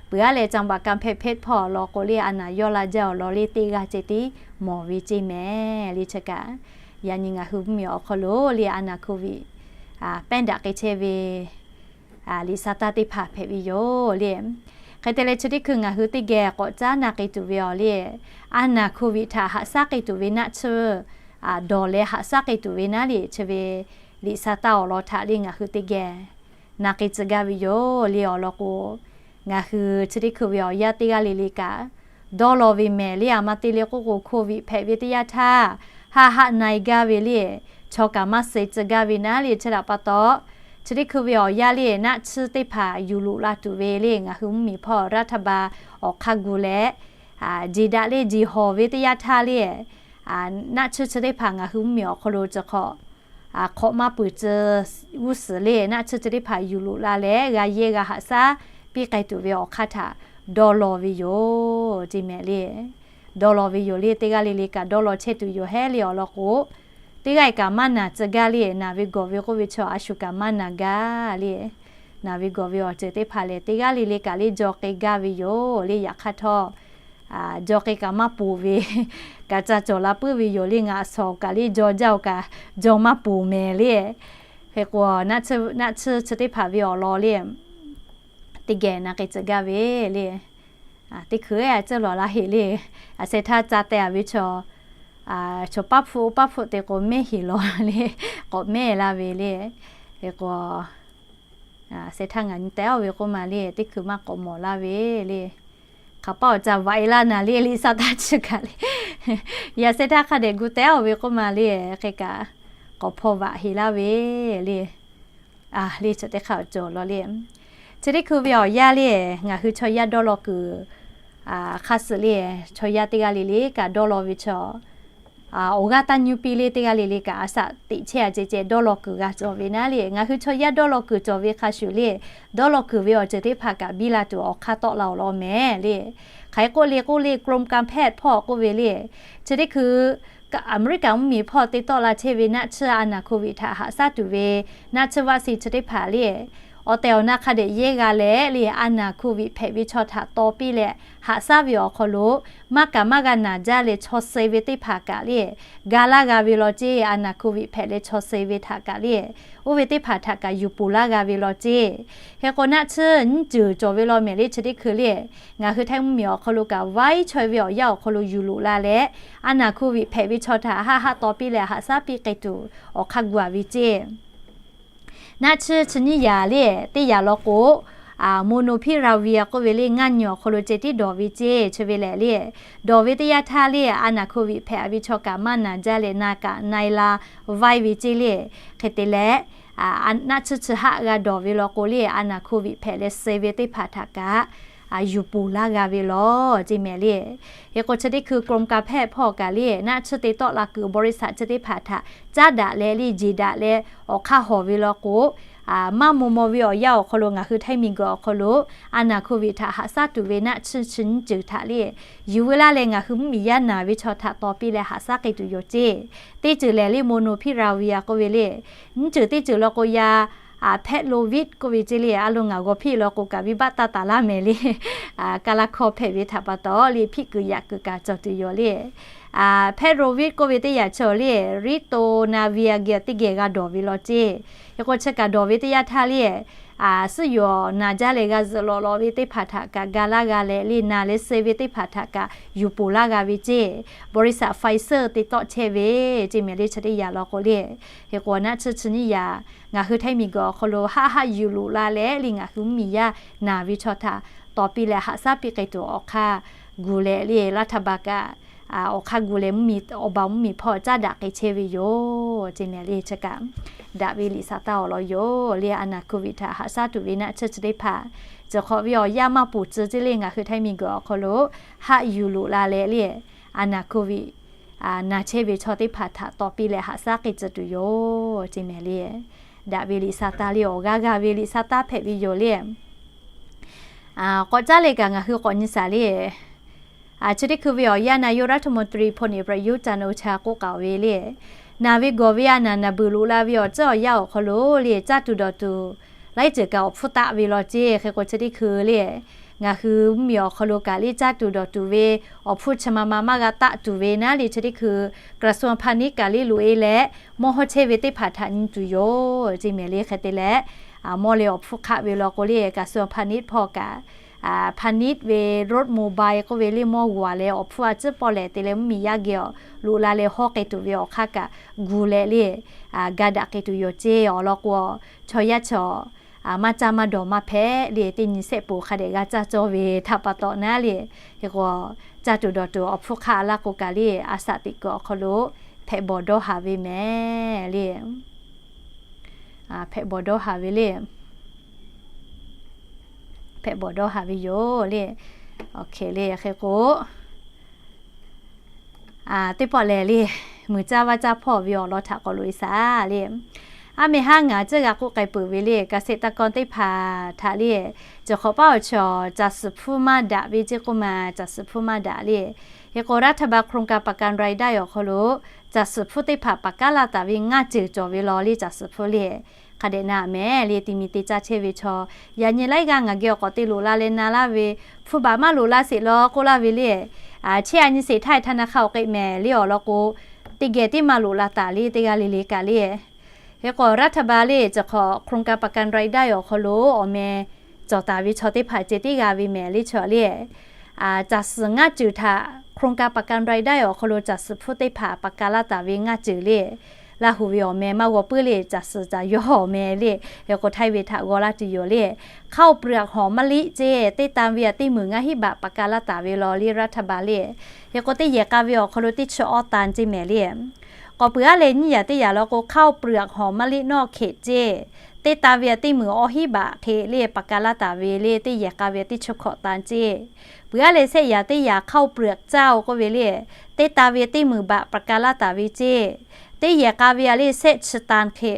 Peuˬ aˉ leh จังหวัด กำแพงเพชร hpawˇ law k'o le a naˍ yawˇ la jaˇ awˬ lawn le teˇ g'aˇ ceh tiˉ mawˬ ve ceˇ mehˍ le. Chi kaꞈ yaꞈ nyi ngaˬ hui mvuhˇ miˬ awˬ hk'aw lo le a naˍ โควิด pehˉ daꞈ k'ai chehˇ ve liꞈ sa taˇ teˇ hpaˍ hpehꞈ ve yoˬ le. Hk'e te leh chi teˇ hkui ngaˬ hui teˇ geh k'awꞈ caˉ na k'ai tuˬ ve awˬ le, a naˬ โควิด htaꞈ haꞈ shaˉ k'ai tuˬ ve naˆ tsuhˇ dawˬ leh haꞈ shaˉ k'ai tuˬ ve naˉ le, chi ve liꞈ sha taˇ awˬ lawn htaꞈ le ngaˬ hui teˇ geh na k'ai tcuh gaˇ ve yoˬ le. Awˬ lawn k'o, ngaˬ hui chi teˇ hkui ve awˬ yanˇ teˇ g'aˇ le le kaꞈ dawˇ law ve mehˍ le. A ma te le k'oˆ k'o, โควิด hpehꞈ ve teˇ yanˇ htaˇ, haˆ haˆ na-e gaˇ ve le, chaw kaꞈ maˇ suh tcuh gaˇ ve naˉ le. Chi htaꞈ pa taw, chi teˇ hkui ve awˬ yanˇ le naˆ tsuhˇ teˇ hpaˍ yuˬ loꞈ la tuˬ ve le ngaˬ hui mvuhˇmiˬ hpawˇ รัฐบาล awˬ hk'aˇ gu leh, jeˬ daꞈ le jeˬ hawˬ ve teˇ yanˇ htaˇ le, naˆ tsuhˇ chi teˇ hpaˍ ngaˬ hui mvuhˇmiˬ awˬ hk'aw lo chi hk'awꞈ, hk'awꞈ maˇ peuˬ tcuh g'uˇ suhˍ le naˆ tsuhˇ chi teˇ hpaˍ yuˬ loꞈ la leh g'a yehˇ g'a haꞈ shaˉ piˇ k'ai tuˬ ve awˬ hk'aˇ htaꞈ dawˇ law ve yoˬ ce mehˍ le. Dawˇ law ve yoˬ le. Teˇ g'aˇ le le kaꞈ dawˇ law chehˇ tuˬ yoˬ hehˉ le. Awˬ lawn k'o, teˇ g'aˇ kaꞈ maˇ naˬ tcuh gaˇ le. Naˬ ve gawˬ ve k'oˆ ve chaw a shu kaꞈ maˇ naˬ gaˇ le. Naˬ ve gawˬ ve awˬ ceuˬ teˇ hpaˍ lehˬ, teˇ g'aˇ le le kaꞈ le jaw k'ai gaˇ ve yoˬ le. Yaꞈ hk'aˇ htawˇ, jaw k'ai kaꞈ maˇ poˬ ve, kaꞈ ca cawˬ la puiˉ ve yoˬ le. Ngaˬ shawˍ kaꞈ le jaw jaˇ-oˬ kaꞈ jaw maˇ poˬ mehˍ le. Hk'e k'o, naˆ tsuhˇ chi teˇ hpaˍ ve awˬ lawn le teˇ geh na k'ai tcuh gaˇ ve le. Teˇ hkui a ceuˇ lawˬ la heˍ le. A sheh htaˇ ca teh-a ve chaw, chaw paˉ hpfuhˆ paˉ hpfuhˆ te k'o mehˇ heˍ lawˬ le, k'awꞈ mehˇ laˇ ve le. Hk'e k'o, a sheh htaˇ ngaˬ nyi teh-a ve k'oˆ ma le, teˇ hkui maˇ k'awꞈ mawˬ laˇ ve le. Hk'aˬ paˇ awˬ ca vaꞈ-e laˇ naˍ le, liꞈ sha taˇ chi kaꞈ le. Yaꞈ sheh htaˇ hk'a dehꞈ gu teh-a ve k'oˆ ma le, hk'e kaꞈ k'awꞈ hpaw vaꞈ heˍ laˇ ve le. A le, chi teˇ hk'aˇ awˬ cawˬ law le. Chi teˇ hkui ve awˬ yanˇ le, ngaˬ hui chaw yaˇ dawˇ law kuiˬ hk'aˇ suh le, chaw yaˇ teˇ g'aˇ le le kaꞈ dawˇ law ve chaw, awˬ g'aˇ taˇ nyuˇ piˇ le. Teˇ g'aˇ le le kaꞈ a shaꞈ teꞈ chehˇ-a ceh ceh dawˇ law kuiˬ g'a cawˬ ve naˉ le. Ngaˬ hui chaw yaˇ dawˇ law kuiˬ cawˬ ve hk'a shuˍ le, dawˇ law kuiˬ ve awˬ ceuˬ teˇ hpaˍ kaꞈ biˇ la tuˬ awˬ hk'aˇ tawˆ la awˬ lawn mehˍ le. Hk'aˬ hk'e k'oˆ le k'oˆ le, กรมการแพทย์ hpawˇ k'oˆ ve le, chi teˇ hkui Aˍmeˍriˆkaˍ mvuhˇmiˬ hpawˇ te tawˆ la chehˇ ve naˆ tsuhˇ a naˬ โควิด htaꞈ haꞈ shaˉ tuˬ ve naˆ tsuhˇ vaccine chi teˇ hpaˍ le, awˬ tehˬ awˬ na hk'a dehꞈ yehˇ g'a leh le, a naˬ โควิด hpehꞈ ve chaw htaꞈ taw piˇ leh haꞈ shaˉ ve awˬ hk'aw lo maˇ kaꞈ maˇ g'a naˬ jaˇ leh chaw suh ve teˇ hpaˍ kaꞈ le, ga laˇ g'a ve law ceˇ. A naˬ โควิด hpehꞈ leh chaw suh ve htaꞈ kaꞈ le, oˇ ve teˇ hpaˍ htaꞈ kaꞈ yuˬ poˬ laˇ g'a ve law ceˇ. Hk'e k'o, naˆ tsuhˇ nyiˇ ceuˬ cawˬ ve law mehˍ le. Chi teˇ hkui le, ngaˬ hui Htaiˇ mvuhˇmiˬ awˬ hk'aw lo kaꞈ vaiˉ chaweh ve awˬ yanˇ awˬ hk'aw lo yuˬ loꞈ la leh, a naˬ โควิด hpehꞈ ve chaw htaꞈ haˆ haˆ taw piˇ leh haꞈ shaˉ piˇ k'ai tuˬ awˬ hk'aˇ gu-a ve ceˇ. Naˆ tsuhˇ chi nyiˇ yaꞈ le, teˇ yaꞈ law k'o, Molnupiravir k'oˆ ve le, ngaˇ nyi awˬ hk'aw lo ceh tiˉ dawˬ ve ceˇ. Chi ve lehˬ le, dawˬ ve teˇ yanˇ htaˇ le, a naˬ โควิด hpehꞈ ve chaw kaꞈ maˇ naˬ jaˇ leh na kaꞈ na-e la vaiˉ ve ceˇ le. Hk'e te leh, naˆ tsuhˇ chi haˆ g'a dawˬ ve law k'o le, a naˬ โควิด hpehꞈ leh suh ve teˇ hpaˍ htaꞈ kaꞈ yuˬ poˬ laˇ g'a ve law ceˇ mehˍ le. Hk'e k'o, chi teˇ hkui กรมการแพทย์ hpawˇ kaꞈ le, naˆ tsuhˇ te tawˆ la kuiˬ บริษัท chi teˇ hpaˍ htaꞈ caˉ daꞈ leh le, jeˬ daꞈ leh awˬ hk'aˇ hawˬ ve law k'o, maˇ maw maw ve awˬ yanˇ awˬ hk'aw lo ngaˬ hui Htaiˇ miˬguiˬ awˬ hk'aw lo a naˬ โควิด htaꞈ haꞈ shaˉ tuˬ ve naˆ tsuhˇ chi nyiˇ ceuˬ htaꞈ le, yuˬ veu laˇ leh ngaˬ hui mvuhˇmiˬ yaˇ naˬ ve chaw htaꞈ taw piˇ leh haꞈ shaˉ k'ai tuˬ yoˬ ceˇ. Teˇ ceuˬ lehˬ le, Molnupiravir k'oˆ ve le, nyiˇ ceuˬ teˇ ceuˬ law k'o, yaˇ Paxlovid k'oˆ ve ceˇ le. A lo ngaˬ g'aw hpiˇ law k'o kaꞈ venˇbaˆ taˇ taˍ laˇ mehˍ le. Kaˇ laˇ hkawˇ hpehꞈ ve htaꞈ pa taw le, hpiˆ kuiˬ yaꞈ kuiˬ kaꞈ cawˬ tuˬ yoˬ le. Paxlovid k'oˆ ve teˇ yaꞈ chi le, ritonavir geh teˇ geh g'a dawˬ ve law ceˇ. Hk'e k'o, chi kaꞈ dawˬ ve teˇ yanˇ htaˇ le, suhˉ yoˬ naˬ jaˇ leh g'a zuhꞈ lawꞈ lawꞈ ve teˇ hpaˍ htaꞈ kaꞈ ga laˇ g'a leh le, naˬ leh suh ve teˇ hpaˍ htaꞈ kaꞈ yuˬ poˬ laˇ g'a ve ceˇ. บริษัท Pfizer te tawˆ chehˇ ve ceˇ mehˍ le. Chi teˇ yaꞈ law k'o le, hk'e k'o, naˆ tsuhˇ chi nyiˇ yaꞈ ngaˬ hui Htaiˇ miˬguiˬ awˬ hk'aw lo haˆ haˆ yuˬ loꞈ la leh le, ngaˬ hui mvuhˇmiˬ yaˇ naˬ ve chaw htaꞈ taw piˇ leh haꞈ shaˉ piˇ k'ai tuˬ awˬ hk'aˇ gu leh le, รัฐบาล kaꞈ awˬ hk'aˇ gu leh, awˬ ba mvuhˇmiˬ hpawˇ caˉ daꞈ k'ai chehˇ ve yoˬ ceˇ mehˍ le. Chi kaꞈ daꞈ ve liꞈ sha taˇ awˬ lawn yoˬ le. A naˬ โควิด htaꞈ haꞈ shaˉ tuˬ ve naˆ tsuhˇ chi teˇ hpaˍ, cawˬ hk'awꞈ ve awˬ yanˇ maˇ poˬ tcuh ceˇ le, ngaˬ hui Htaiˇ miˬguiˬ awˬ hk'aw lo haˆ yuˬ loꞈ la leh le, a naˬ โควิด naˬ chehˇ ve chaw teˇ hpaˍ htaꞈ taw piˇ leh haꞈ shaˉ k'ai tcuh tuˬ yoˬ ceˇ mehˍ le. Daꞈ ve liꞈ sha taˇ le, awˬ g'aˇ g'a ve liꞈ sha taˇ hpehꞈ ve yoˬ le. K'awꞈ caˉ leh kaꞈ ngaˬ hui k'awꞈ nyi shaˍ le. Chi teˇ hkui ve awˬ yanˇ นายกรัฐมนตรี พลเอกประยุทธ์ จันทร์โอชา k'oˆ k'aoˍ ve le, naˬ ve gawˬ ve a naˬ naˬ beuˬ loꞈ la ve awˬ ceuˬ awˬ yanˇ awˬ hk'aw lo le, caˇ tuˬ dawˬ tuˬ laiˉ ceuˬ kaꞈ awˬ hpfuhˇ taˆ ve law ceˇ. Hk'e k'o, chi teˇ hkui le, ngaˬ hui mvuhˇmiˬ awˬ hk'aw lo kaꞈ le caˇ tuˬ dawˬ tuˬ ve awˬ hpfuhˇ chi ma ma maˇ g'a taˆ tuˬ ve naˉ le, chi teˇ hkui กระทรวงพาณิชย์ kaꞈ le loꞈ-e leh mawˇ hawˉ chehˇ ve teˇ hpaˍ htaꞈ nyi tuˬ yoˬ ceˇ mehˍ le. Hk'e te leh, mawˇ leh awˬ hpfuhˇ hk'aˆ ve law k'o le, กระทรวงพาณิชย์ hpawˇ kaꞈ พาณิชย์ ve, Road Mobile k'oˆ ve le, mawˇ g'aˬ leh awˬ hpfuhˇ a ciˉ pawˆ lehˬ te leh mvuhˇmiˬ yaˇ geh awˬ loꞈ la leh hawˉ k'ai tuˬ ve awˬ hk'aˇ kaꞈ gu leh le, ga daꞈ k'ai tuˬ yoˬ ceˇ. Awˬ lawn k'o, chaw yaˇ chaw maˇ caˇ maˇ dawˬ maˇ hpehꞈ le, teˇ nyi sehˆ poˬ hk'a dehꞈ g'a caˇ cawˇ ve htaꞈ pa taw naˉ le, hk'e k'o, caˇ tuˬ dawˬ tuˬ awˬ hpfuhˇ hk'aˇ laˇ k'o kaꞈ le, a shaꞈ teꞈ kuiˬ awˬ hk'aw lo hpehꞈ bawˬ dawˇ haˍ ve mehˍ le. Hpehꞈ bawˬ dawˇ haˍ ve le. Hpehꞈ bawˬ dawˇ haˍ ve yoˬ le. Awˬ hk'e le, hk'e k'o, teˇ pawˆ lehˬ le, muiˬ caˇ vaˇ caˇ hpawˇ ve awˬ lawn htaꞈ k'awꞈ loꞈ e shaˍ le. A mehˍ haˉ ngaˬ ceuˬ g'a k'oˆ k'ai peuˬ ve le, เกษตรกร teˇ hpaˍ htaꞈ le, cawˬ hk'awꞈ paˉ awˬ chaw caˬ suhˍ hpfuhˇ maˇ daꞈ ve ceˇ k'oˆ ma, caˬ suhˍ hpfuhˇ maˇ daꞈ le. Hk'e k'o, รัฐบาล โครงการประกันรายได้ awˬ hk'aw lo caˬ suhˍ hpfuhˇ teˇ hpaˍ paˍ kaˉ laˇ taˍ ve ngaˇ ceuˬ cawˬ ve law le, caˬ suhˍ hpfuhˇ le. Hk'a dehꞈ na mehˍ le, ti mi te caˇ chehˇ ve chaw, yaꞈ nyi laiˉ g'aˇ ngaˬ geh awˬ k'awꞈ te loꞈ la leh na laˇ ve, hpfuhˇ baꞈ maˇ loꞈ la sheˍ law k'oˆ laˇ ve le. Chehˇ a nyi sheˍ htaˇ ธนาคาร awˬ k'e mehˍ le awˬ lawn k'o, teˇ geh tiˉ maˇ loꞈ la taˍ le, teˇ g'aˇ le le kaꞈ le. Hk'e k'o, รัฐบาล le cawˬ hk'awꞈ โครงการประกันรายได้ awˬ hk'aw lo awˬ meh cawˬ taˍ ve chaw teˇ hpaˍ ceh tiˉ g'a ve mehˍ le chaw le. Caˬ suhˍ ngaˇ ceuˬ htaꞈ โครงการประกันรายได้ awˬ hk'aw lo caˬ suhˍ hpfuhˇ teˇ hpaˍ paˍ kaˉ laˇ taˍ ve ngaˇ ceuˬ le. Laˇ huˍ ve awˬ meh maˇ g'aw puiˉ le, caˬ suhˍ caˬ yawˇ awˬ meh le. Hk'e k'o, Htaiˇ ve htaꞈ g'aw laˇ tuˬ yoˬ le. ข้าวเปลือกหอมมะลิ ceˇ, teˇ tan ve a teˇ meunˍ ngaˇ hinˉ baꞈ paˍ kaˉ laˇ taˍ ve law le, รัฐบาล le. Hk'e k'o, teˇ yehˬ k'a ve awˬ hk'aw lo teˇ chi awˇ tan ceˇ mehˍ le. K'awꞈ peuˬ aˉ leh nyiˇ yaꞈ teˇ yaꞈ law k'o, ข้าวเปลือกหอมมะลิ นอกเขต ceˇ, teˇ tan ve a teˇ meunˍ awˇ hinˉ baꞈ hk'e le paˍ kaˉ laˇ taˍ ve le, teˇ yehˬ k'a ve teˇ chi hkawꞈ tan ceˇ. Peuˬ aˉ leh shehˆ yaꞈ teˇ yaꞈ ข้าวเปลือกเจ้า k'oˆ ve le, teˇ tan ve teˇ meunˍ baꞈ paˍ kaˉ laˇ taˍ ve ceˇ. Teˇ yehˬ k'a ve a le shehˆ chi tan hk'e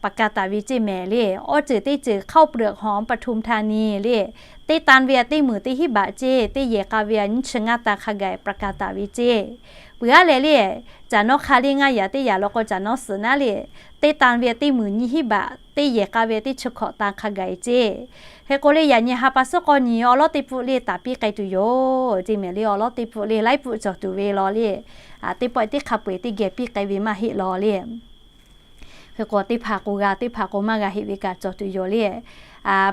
paˍ kaˉ taˍ ve ceˇ mehˍ le. Awˇ ceuˬ teˇ ceuˬ ข้าวเปลือกหอมปทุมธานี le, teˇ tan ve a teˇ meunˍ teˇ hinˉ baꞈ ceˇ, teˇ yehˬ k'a ve a nyiˇ chi ngaˇ tan hk'a gaˬ paˍ kaˉ taˍ ve ceˇ. Peuˬ aˉ leh le, caˬ nawˉ hk'a le ngaˇ yaꞈ teˇ yaꞈ law k'o, caˬ nawˉ suhˍ naˉ le, teˇ tan ve a teˇ meunˍ nyiˇ hinˉ baꞈ, teˇ yehˬ k'a ve teˇ chi hkawꞈ tan hk'a gaˬ ceˇ. Hk'e k'o le, yaꞈ nyi ha pa suhˉ k'awˇ nyi awˬ lawˉ teˇ pfuhˆ le taˍ piˇ k'ai tuˬ yoˬ ceˇ mehˍ le. Awˬ lawˉ teˇ pfuhˆ le laiˉ pfuhˆ cawˬ tuˬ ve law le. Teˇ pawˆ teˇ hk'a peu-eˬ teˇ geh piˇ k'ai ve maˇ heˆ law le. Hk'e k'o, teˇ hpaˍ k'o g'a, teˇ hpaˍ k'o maˇ g'a heˆ ve kaꞈ cawˬ tuˬ yoˬ le.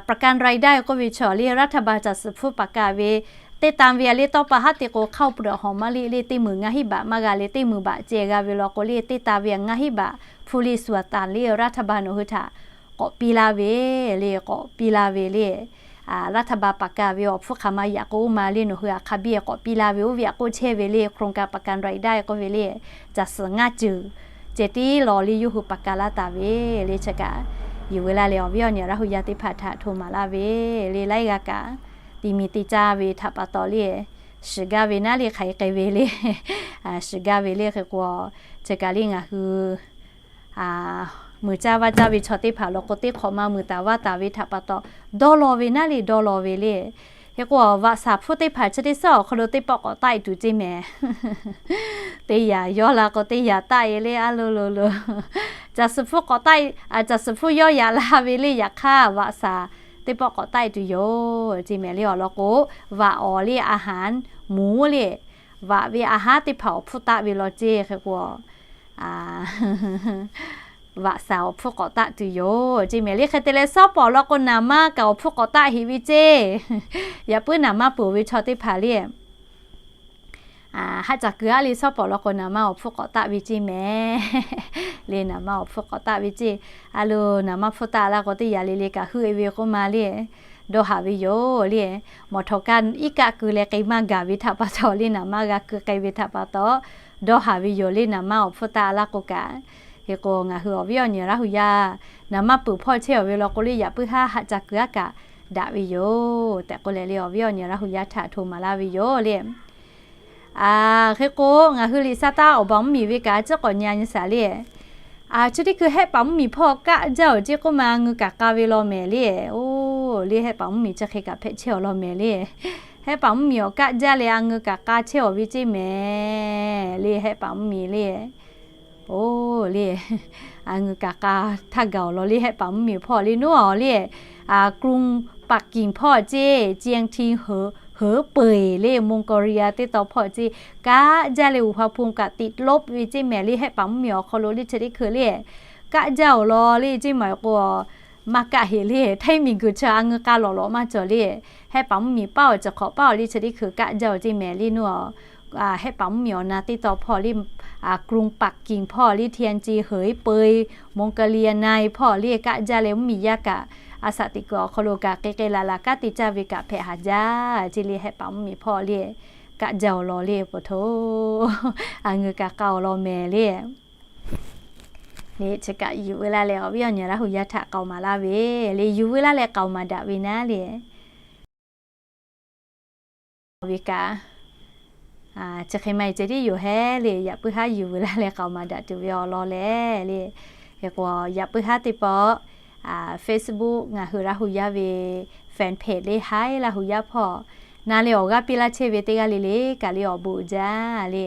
ประกันรายได้ k'oˆ ve chaw le, รัฐบาล caˬ suhˍ hpfuhˇ paˍ kaˉ ve, teˇ tan ve a le tawˇ pa haˉ te k'o, ข้าวเปลือกหอมมะลิ le teˇ meunˍ ngaˇ hinˉ baꞈ maˇ g'a le, teˇ meunˍ baꞈ ceh g'a ve law k'o le, teˇ tan ve a ngaˇ hinˉ baꞈ hpu le suhˍ tanˍ le, รัฐบาล nawˬ hui htaꞈ k'awꞈ piˇ laˇ ve le, k'awꞈ piˇ laˇ ve le. รัฐบาล paˍ kaˉ ve awˬ hpfuhˇ hk'aˬ ma yaꞈ k'o oˇ ma le, nawˬ hui a hk'a biˇ k'awꞈ piˇ laˇ ve oˇ ve a k'oˆ chehˇ ve le, โครงการประกันรายได้ k'oˆ ve le, caˬ suhˍ ngaˇ ceuˬ ceh tiˉ law le yawˇ hui paˍ kaˉ laˇ taˍ ve le. Chi kaꞈ yuˬ ve laˇ leh awˬ viˉ awˬ nyi Laˇ hu yaˇ teˇ hpaˍ htaꞈ hto maˍ laˇ ve le. Laiˉ g'aˇ kaꞈ ti mi te caˇ ve htaꞈ pa taw le, shiˍ gaˇ ve naˉ le hk'aˬ hk'e k'ai ve le, shiˍ gaˇ ve le. Hk'e k'o, chi kaꞈ le ngaˬ hui muiˬ caˇ vaˇ caˇ ve chaw teˇ hpaˍ law k'o, teˇ hk'awꞈ ma muiˬ taˍ vaˇ taˍ ve htaꞈ pa taw dawˇ law ve naˉ le dawˇ law ve le. Hk'e k'o, vaꞈ shaˍ hpfuhˇ teˇ hpaˍ chi teˇ suhˉ awˬ hk'aw lo teˇ pawˆ k'awꞈ taˆ e tuˬ ceˇ mehˍ. Teˇ yaꞈ yawˇ la k'o teˇ yaꞈ taˆ e le, a lo lo lo. Caˬ suhˍ hpfuhˇ k'awꞈ taˆ, caˬ suhˍ hpfuhˇ yawˇ yaꞈ la ve le. Yaꞈ hk'aˇ vaꞈ shaˍ teˇ pawˆ k'awꞈ taˆ e tuˬ yoˬ ceˇ mehˍ le. Awˬ lawn k'o, vaꞈ awˬ le อาหารหมู le, vaꞈ ve a haˉ teˇ hpaˍ awˬ hpfuhˇ taˆ ve law ceˇ. Hk'e k'o, vaꞈ shaˍ awˬ hpfuhˇ k'awꞈ taˆ tuˬ yoˬ ceˇ mehˍ le. Hk'e te leh, suhˉ pawˍ law k'o naˍ manˇ kaꞈ awˬ hpfuhˇ k'awꞈ taˆ heꞈ ve ceˇ. Yaꞈ puiˉ naˍ manˇ peuˬ ve chaw teˇ hpaˍ le, haˆ ca kuiˬ aˉ le suhˉ pawˍ law k'o naˍ manˇ awˬ hpfuhˇ k'awꞈ taˆ ve ceˇ mehˍ le. Naˍ manˇ awˬ hpfuhˇ k'awꞈ taˆ ve ceˇ. A lo, naˍ manˇ hpfuhˇ taˆ la k'o teˇ yaꞈ le le kaꞈ heuˆ e ve k'oˆ ma le, dawˇ haˍ ve yoˬ le. Mawˬ htawꞈ kaˇ iˉ kaˆ keu leh k'ai maˇ gaˬ ve htaꞈ pa taw le, naˍ manˇ g'a keu k'ai ve htaꞈ pa taw dawˇ haˍ ve yoˬ le. Naˍ manˇ awˬ hpfuhˇ taˆ laˇ k'o kaꞈ. Hk'e k'o, ngaˬ hui awˬ viˉ awˬ nyi Laˇ hu yaˇ naˍ manˇ peuˬ hpawˇ chehˇ awˬ ve law k'o le, yaꞈ puiˉ haˉ haˆ ca kuiˬ aˉ kaꞈ daꞈ ve yoˬ tehꞈ k'oˆ leh le, awˬ viˉ awˬ nyi Laˇ hu yaˇ htaꞈ hto maˍ laˇ ve yoˬ le. Hk'e k'o, ngaˬ hui liꞈ sa taˇ awˬ baˬ mvuhˇmiˬ ve kaꞈ a ciˉ k'awꞈ nyi a nyi shaˍ le. Chi teˇ hkui hehˆ paˍ mvuhˇmiˬ hpawˇ kaˆ jaˇ awˬ ceˇ k'oˆ ma, a ngeu kaꞈ k'a ve law mehˍ le. Oˇ le, hehˆ paˍ mvuhˇmiˬ chi hk'e kaꞈ hpehꞈ chehˇ awˬ law mehˍ le. Hehˆ paˍ mvuhˇmiˬ awˬ kaˆ jaˇ leh a ngeu kaꞈ k'a chehˇ awˬ ve ceˇ mehˍ le, hehˆ paˍ mvuhˇmiˬ le. Oˇ le, a ngeu kaꞈ k'a htaˇ gaˬ awˬ law le, hehˆ paˍ mvuhˇmiˬ hpawˇ le, nawˉ awˬ le, กรุงปักกิ่ง hpawˇ ceˇ, เจียงทิง Hebei le, Mongolia teˇ taw hpawˇ ceˇ, kaˆ jaˇ leh อุณหภูมิ kaꞈ ติดลบ ve ceˇ mehˍ le, hehˆ paˍ mvuhˇmiˬ awˬ hk'aw lo le chi teˇ hkui le, kaˆ jaˇ awˬ law le ceˇ mehˍ k'o, maˇ kaˆ heˍ le. Hteˇ miˬguiˬ chi a ngeu k'a lawˬ lawꞈ maˇ cawˬ le. Hehˆ paˍ mvuhˇmiˬ paˇ awˬ ceuˬ hk'awꞈ paˇ awˬ le chi teˇ hkui kaˆ jaˇ-oˬ ceˇ mehˍ le nuˇ. Hehˆ paˍ mvuhˇmiˬ awˬ na teˇ taw hpawˇ le, K'lung Paˍkiˍ hpawˇ le, Tianjin heuˬ iˉ peu-e, Mongkali a na-e hpawˇ le kaˆ jaˇ leh mvuhˇmiˬ yaˇ kaꞈ a shaꞈ teꞈ kuiˬ awˬ hk'aw lo kaꞈ k'e k'e laˬ laˬ kanˉ te caˇ ve kaꞈ hpehꞈ haˍ jaˇ ceˇ le. Hehˆ paˍ mvuhˇmiˬ hpawˇ le kaˆ jaˇ awˬ lawn le, pa taw a ngeu ka k'a awˬ lawn mehˍ le. Le chi kaꞈ yuˬ veu laˇ leh awˬ viˉ awˬ nyi Laˇ hu yaˇ htaꞈ k'aoˍ maˍ laˇ ve le. Yuˬ veu laˇ leh k'aoˍ maˍ daꞈ ve naˉ le. Ve kaꞈ, chi hk'e maˇ heˆ ceh tiˉ yoˬ hehˉ le. Yaꞈ puiˉ haˉ yuˬ veu laˇ leh k'aoˍ maˍ daꞈ tuˬ ve awˬ lawn leh le. Hk'e k'o, yaꞈ puiˉ haˉ teˇ pawˆ Facebook ngaˬ hui Laˇ hu yaˇ ve fan page le, Hi Laˇ hu yaˇ hpawˇ na leh awˬ g'aˇ piˇ laˇ chehˇ ve teˇ g'aˇ le le kaꞈ le awˬ bon uiˍ jaˇ le.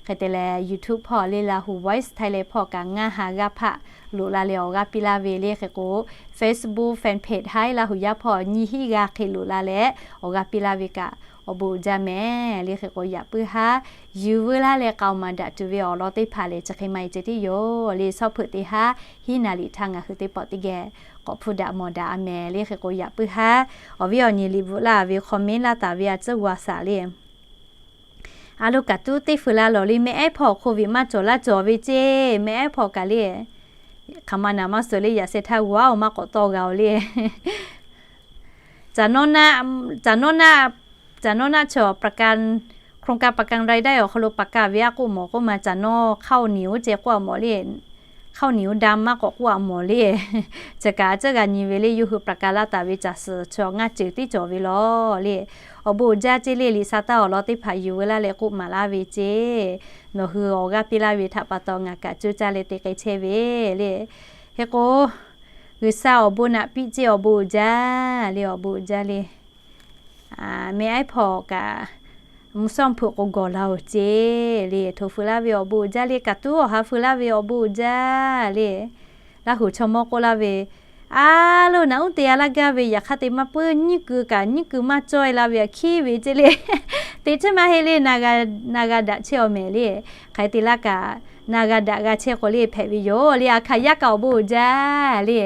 Hk'e te leh YouTube hpawˇ le, Laˇ hu Voice Thailand hpawˇ kaꞈ ngaˇ ha g'aˇ hpaˆ loꞈ la leh awˬ g'aˇ piˇ laˇ ve le. Hk'e k'o, Facebook fan page Hi Laˇ hu yaˇ hpawˇ nyiˇ hinˉ g'aˇ hk'e loꞈ la leh awˬ g'aˇ piˇ laˇ ve kaꞈ awˬ bon uiˍ jaˇ mehˍ le. Hk'e k'o, yaꞈ puiˉ haˉ yuˬ veu laˇ leh k'aoˍ maˍ daꞈ tuˬ ve awˬ lawn teˇ hpaˍ lehˬ, chi hk'e maˇ heˆ ceh tiˉ yoˬ le. Shawˉ hpeuꞈ teˇ haˉ hiˉ naˍ liꞈ htaˇ ngaˬ hui teˇ pawˆ teˇ geh k'awꞈ hpuˇ daꞈ mawˬ daꞈ a mehˍ le. Hk'e k'o, yaꞈ puiˉ haˉ awˬ viˉ awˬ nyi liꞈ bvuhꞈ laˇ ve, comment laˇ taˍ ve a tcuhˉ g'a shaˍ le. A lo kaꞈ tuˉ teˇ feu la lawˬ le. Mehˆ ehˉ hpawˇ COVID maˇ cawˬ laˇ cawˬ ve ceˇ. Mehˆ ehˉ hpawˇ kaꞈ le, hk'aˬ ma naˍ maˇ suhˍ le. Yaꞈ sheh htaˇ g'a-oˬ maˇ k'awꞈ tawˇ g'a-oˬ le. Caˬ nawˉ naˆ, caˬ nawˉ naˆ, caˬ nawˉ naˆ chi โครงการประกันรายได้ awˬ hk'aw lo ประกัน ve a k'oˆ mawˬ k'oˆ ma, caˬ nawˉ ข้าวเหนียว ceh k'oˆ a mawˬ le. ข้าวเหนียวดำ maˇ k'awꞈ k'oˆ a mawˬ le. Chi kaꞈ a tcuhˉ g'a nyi ve le. Yawˇ hui ประกัน laˇ taˍ ve caˬ suhˍ chi ngaˇ ceuˬ tiˉ cawˬ ve lawˬ le. Awˬ bon uiˍ jaˇ ceˇ le. Liꞈ sha taˇ awˬ lawn teˇ hpaˍ yuˬ veu laˇ leh k'oˆ maˍ laˇ ve ceˇ. Nawˬ hui awˬ g'aˇ piˇ laˇ ve htaꞈ pa taw ngaˬ kaꞈ cuˇ caˇ leh te k'ai chehˇ ve le. Hk'e k'o, G'uiˬsha awˬ bon naꞈ piˇ ceˇ. Awˬ bon uiˍ jaˇ le. Awˬ bon uiˍ jaˇ le. Mehˆ ehˉ hpawˇ kaꞈ mvuhˇ shawˉ hpeuꞈ k'o gawˬ la-oˬ ceˇ le. Hto feu laˇ ve awˬ bon uiˍ jaˇ le. Kaꞈ tuˉ awˬ ha feu laˇ ve awˬ bon uiˍ jaˇ le. Laˇ hu chaw mawˇ k'oˆ laˇ ve, a lo naꞈ uˉ te a laˇ gaˇ ve, yaꞈ hk'aˇ te maˇ puiˉ nyiˇ ku kaꞈ nyiˇ ku maˇ cawˇ e la ve aꞈ hkiˉ ve ceˇ le. Te chehˇ maˇ heˆ le. Na g'a daꞈ chehˇ awˬ mehˍ le. Hk'aˬ hk'e te laˇ kaꞈ na g'a daꞈ g'a chehˇ k'o le hpehꞈ ve yoˬ le. A hkaˍ yaˇ kaꞈ awˬ bon uiˍ jaˇ le.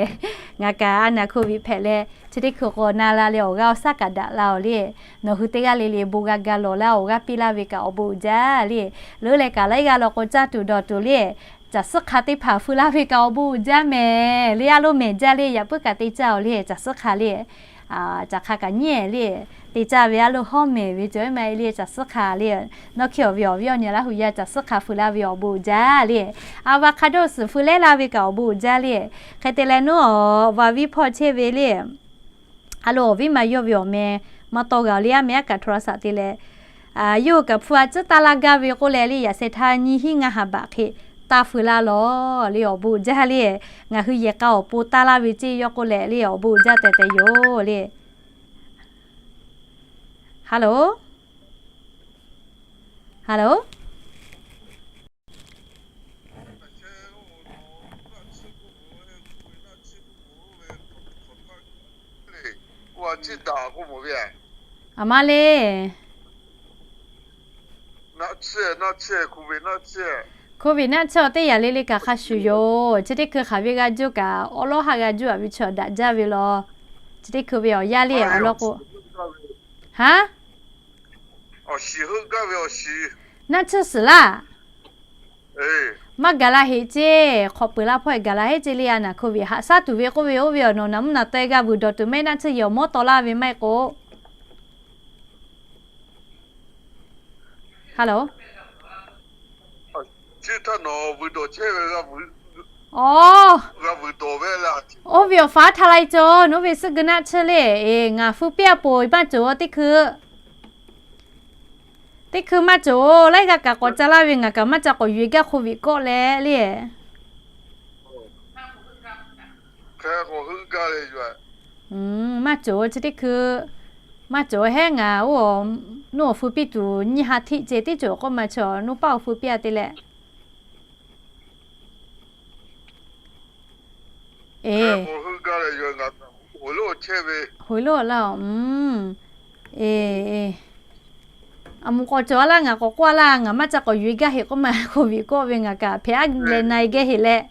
Ngaˬ kaꞈ a naˍ โควิด hpehꞈ leh chi teˇ hkui k'o na la leh awˬ g'aˇ awˬ shaˉ kaꞈ daꞈ la-oˬ le. Nawˬ hui teˇ g'aˇ le le bon g'a ga lawˬ laˇ, awˬ g'aˇ piˇ laˇ ve kaꞈ awˬ bon uiˍ jaˇ le. Leuˉ leh kaꞈ laiˉ g'aˇ law k'o caˇ tuˬ dawˬ tuˬ le. Caˬ suhˉ hk'a teˇ hpaˍ feu laˇ ve kaꞈ awˬ bon uiˍ jaˇ mehˍ le. A lo mehˍ jaˇ le. Yaꞈ puiˉ kaꞈ te caˇ-oˬ le. Caˬ suhˉ hk'a le, caˬ hk'a kaꞈ nyi le. Te caˇ ve a lo hawˉ mehˍ ve cawˬ ve maˇ heˆ le. Caˬ suhˉ hk'a le, nawˇ hkiˇ awˬ ve awˬ viˉ awˬ nyi Laˇ hu yaˇ caˬ suhˉ hk'a feu laˇ ve awˬ bon uiˍ jaˇ le. Avocado suhˍ feu lehˉ laˇ ve kaꞈ awˬ bon uiˍ jaˇ le. Hk'e te leh nawˉ awˬ va viˉ hpawˇ chehˇ ve le. A lo awˬ viˉ ma yawˇ ve awˬ meh maˇ tawˇ g'a-oˬ le. A meh aˉ kaꞈ โทรศัพท์ te leh, yawˇ hui kaꞈ hpu a tcuhˉ taˇ laˇ gaˇ ve k'oˆ leh le, yaꞈ sheh htaˇ nyiˇ hinˉ ngaˇ ha baꞈ hk'e taˇ feu laˇ lawˬ le. Awˬ bon uiˍ jaˇ le. Ngaˬ hui yehˬ k'a awˬ pon taˇ laˇ ve ceˇ yawˇ k'oˆ leh le, awˬ bon uiˍ jaˇ tehꞈ tehꞈ yoˬ le. Hello, hello. A ma le. Covid naˆ tsuhˇ teˇ yaꞈ le le kaꞈ hk'a shuˍ yoˬ. Chi teˇ hkui hk'aˬ ve g'a juˇ kaꞈ, awˉ lawˉ haˆ g'a juˇ a ve chaw daꞈ jaˇ ve law. Chi teˇ hkui ve awˬ yaˇ le awˬ lawn k'o, haˉ, naˆ tsuhˇ suhˍ laˇ. Maˇ gaˬ la heˆ ceˇ. Hk'awꞈ peuˬ la hpawˇ gaˬ la heˆ ceˇ le. A naˍ Covid haꞈ shaˉ tuˬ ve k'oˆ ve oˇ ve awˬ nawˬ naˍ mvuhˇ naˍ taweh g'a vuiˬ dawˬ tuˬ mehˆ naˆ tsuhˇ yehˬ awˬ mawˉ taw laˇ ve maˇ heˆ k'o. Hello. Aˬ, oˇ ve awˬ faˉ htaˇ lai cawˬ. Nawˬ ve suhˆ geu naˆ tsuhˇ le. Eˬ, ngaˬ feu piˇ a poˬ maˇ cawˬ teˇ hkui. Teˇ hkui maˇ cawˬ-oˬ. Laiˉ g'aˇ kaꞈ k'awꞈ ca laˇ ve, ngaˬ kaꞈ maˇ ca k'awꞈ yuˬ e gaˇ Covid kawˆ leh le. Maˇ cawˬ-oˬ, chi teˇ hkui maˇ cawˬ hehˉ. Ngaˬ oˇ, nawˬ awˬ feu piˇ tuˬ nyiˇ ha htiˆ ceh tiˉ cawˬ k'oˆ ma chaw, nawˬ paˇ awˬ feu piˇ a te leh. Eˬ, hoꞈ loˆ laˇ-oˬ. Eˬ, aˬ moˍ k'awꞈ cawˬ a laˇ, ngaˬ k'awꞈ k'oˆ a laˇ. Ngaˬ maˇ ca k'awꞈ yuˬ e gaˇ heˆ k'oˆ ma, Covid kawˆ ve ngaˬ kaꞈ hpehꞈ aˉ leh na e geh heˆ leh.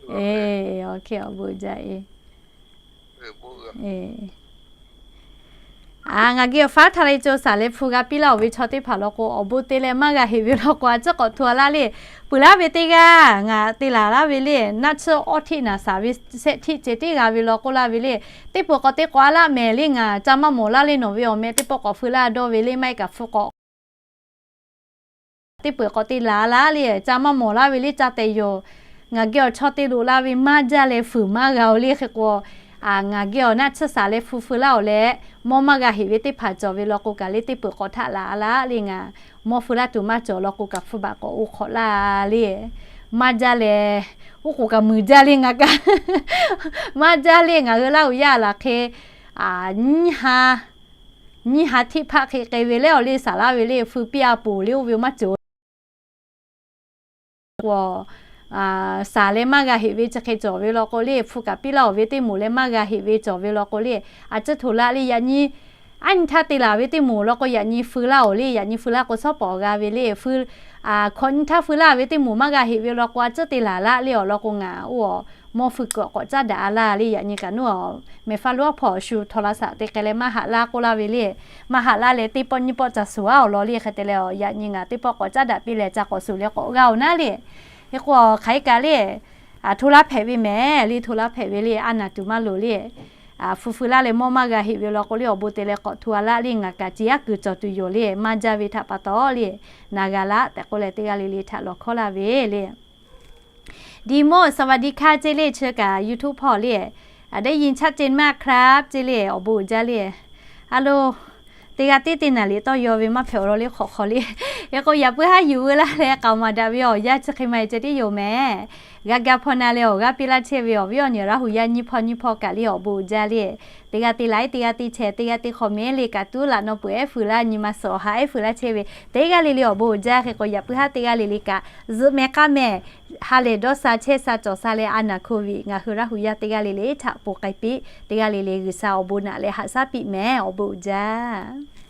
Awˬ bon jaˇ e. Ngaˬ geh awˬ faˉ htaˇ leh co saˍ leh hpu g'a piˇ laˇ-oˬ ve chaw teˇ hpaˍ law k'o, awˬ bon te leh maˇ g'a heꞈ ve law k'o, a ciˉ k'awꞈ hto a laˇ le. Peuˬ laˇ ve teˇ g'aˇ ngaˬ te laˬ laˇ ve le, naˆ tsuhˇ awˇ htiˆ naˍ saˍ ve shehˆ htiˆ ceh tiˉ g'a ve law k'oˆ laˇ ve le. Teˇ peuˬ k'awꞈ te k'awꞈ a laˇ mehˍ le, ngaˬ ca maˇ mawˬ laˇ le, nawˬ ve awˬ meh teˇ pawˆ k'awꞈ feu laˇ dawˇ ve le, maˇ heˆ kaꞈ hpu k'awꞈ teˇ peuˬ k'awꞈ te laˬ laˇ le, ca maˇ mawˬ laˇ ve le, ca tehꞈ yoˬ. Ngaˬ geh awˬ chaw te loꞈ la ve maˇ jaˇ leh fuiˍ maˇ g'a-oˬ le. Hk'e k'o, ngaˬ geh awˬ naˆ tsuhˇ saˍ leh hpu feu laˇ-oˬ leh, mawˇ maˇ g'a heꞈ ve teˇ hpaˍ cawˬ ve law k'o kaꞈ le, teˇ peuˬ k'awꞈ htaˆ laˬ laˇ le. Ngaˬ mawˇ feu laˇ tuˬ maˇ cawˬ law k'o kaꞈ, hpu baꞈ k'awꞈ oˇ hk'awꞈ laˇ le. Maˇ jaˇ leh, oˉ k'oˍ kaꞈ muiˬ jaˇ le ngaˬ kaꞈ. Maˇ jaˇ le, ngaˬ hui Laˇ huˍ yaˇ laˬ hk'e, nyiˇ ha, nyiˇ ha htiˆ hpaˆ hk'e k'ai ve leh awˬ le saˍ laˇ ve le, feu piˇ a poˍ le oˇ ve maˇ cawˬ k'o, saˍ leh maˇ g'a heꞈ ve chi hk'e cawˬ ve law k'o le, hpu kaꞈ piˇ laˇ-oˬ ve teˇ moˍ leh maˇ g'a heꞈ ve cawˬ ve law k'o le, a ciˉ hto laˇ le. Yaꞈ nyi aˉ nyi htaˇ te laˬ ve teˇ moˍ law k'o, yaꞈ nyi feu laˇ-oˬ le. Yaꞈ nyi feu laˇ k'o, shawˉ pawˍ g'a ve le. Feu, hkawꞈ nyi htaˇ feu laˇ ve teˇ moˍ maˇ g'a heꞈ ve law k'o, a ciˉ te laˬ laˇ le awˬ lawn k'o, ngaˬ oˇ awˬ mawˇ feu kuiˬ k'awꞈ caˉ daꞈ a laˇ le. Yaꞈ nyi kaꞈ nawˬ mehˍ faˇ lo aˉ hpawˇ shu htaw la saꞈ te k'ai leh maˇ haꞈ laˇ k'oˆ laˇ ve le. Maˇ haꞈ laˇ leh teˇ pawˆ nyiˇ pawˆ ca suˍ a awˬ lawn le. Hk'e te leh, yaꞈ nyi ngaˬ teˇ pawˆ k'awꞈ caˉ daꞈ piˇ leh ca k'awꞈ suˍ leh k'awꞈ g'a-oˬ naˉ le. Hk'e k'o, hk'aˬ hk'e kaꞈ le, hto laˇ hpehꞈ ve mehˍ le, hto laˇ hpehꞈ ve le, a naˬ tuˬ maˇ loˍ le. Hpu feu laˇ leh mawˇ maˇ g'a heꞈ ve law k'o le, awˬ bon te leh k'awꞈ hto a laˇ le. Ngaˬ kaꞈ ce aˉ kuiˬ cawˬ tuˬ yoˬ le. Maˇ jaˇ ve htaꞈ pa taw le, na g'a laˇ tehꞈ k'oˆ leh teˇ g'aˇ le le htaꞈ lawˬ hkawˉ laˇ ve le. ดีมาก สวัสดีค่ะ ceˇ le, chi kaꞈ YouTube hpawˇ le, ได้ยินชัดเจนมากครับ ceˇ le, awˬ bon uiˍ jaˇ le. A lo, teˇ g'aˇ tiˉ teˇ naˍ liꞈ tawˇ yaw ve maˇ hpehꞈ awˬ lawn le, hk'awꞈ hk'aw le. Hk'e k'o, yaꞈ puiˉ haˉ yuˬ veu laˇ leh k'aoˍ maˍ daꞈ ve awˬ yanˇ chi hk'e ma-e ceh tiˉ yoˬ mehˍ. G'a ga hpaw na leh awˬ g'aˇ piˇ laˇ chehˇ ve awˬ viˉ awˬ nyi Laˇ huˍ yaˇ nyiˇ hpawˇ nyiˇ hpawˇ kaꞈ le awˬ bon uiˍ jaˇ le. Teˇ g'aˇ te like, teˇ g'aˇ te share, teˇ g'aˇ te comment le kaꞈ tuˉ laꞈ naw peuˬ ehˉ fuiˍ laˇ nyi ma suhˍ awˬ ha ehˉ fuiˍ laˇ chehˇ ve teˇ g'aˇ le le awˬ bon uiˍ jaˇ. Hk'e k'o, yaꞈ puiˉ haˉ teˇ g'aˇ le le kaꞈ zuhꞈ mehˍ k'aˇ mehˍ, ha lehˬ dawˇ sha chehˇ sha cawˬ sha leh a naˬ hko viꞈ ngaˬ hui Laˇ huˍ yaˇ teˇ g'aˇ le le htaꞈ ponˬ k'ai piˇ, teˇ g'aˇ le le G'uiˬsha awˬ bon naꞈ leh haꞈ shaˉ piˇ mehˍ. Awˬ bon uiˍ jaˇ.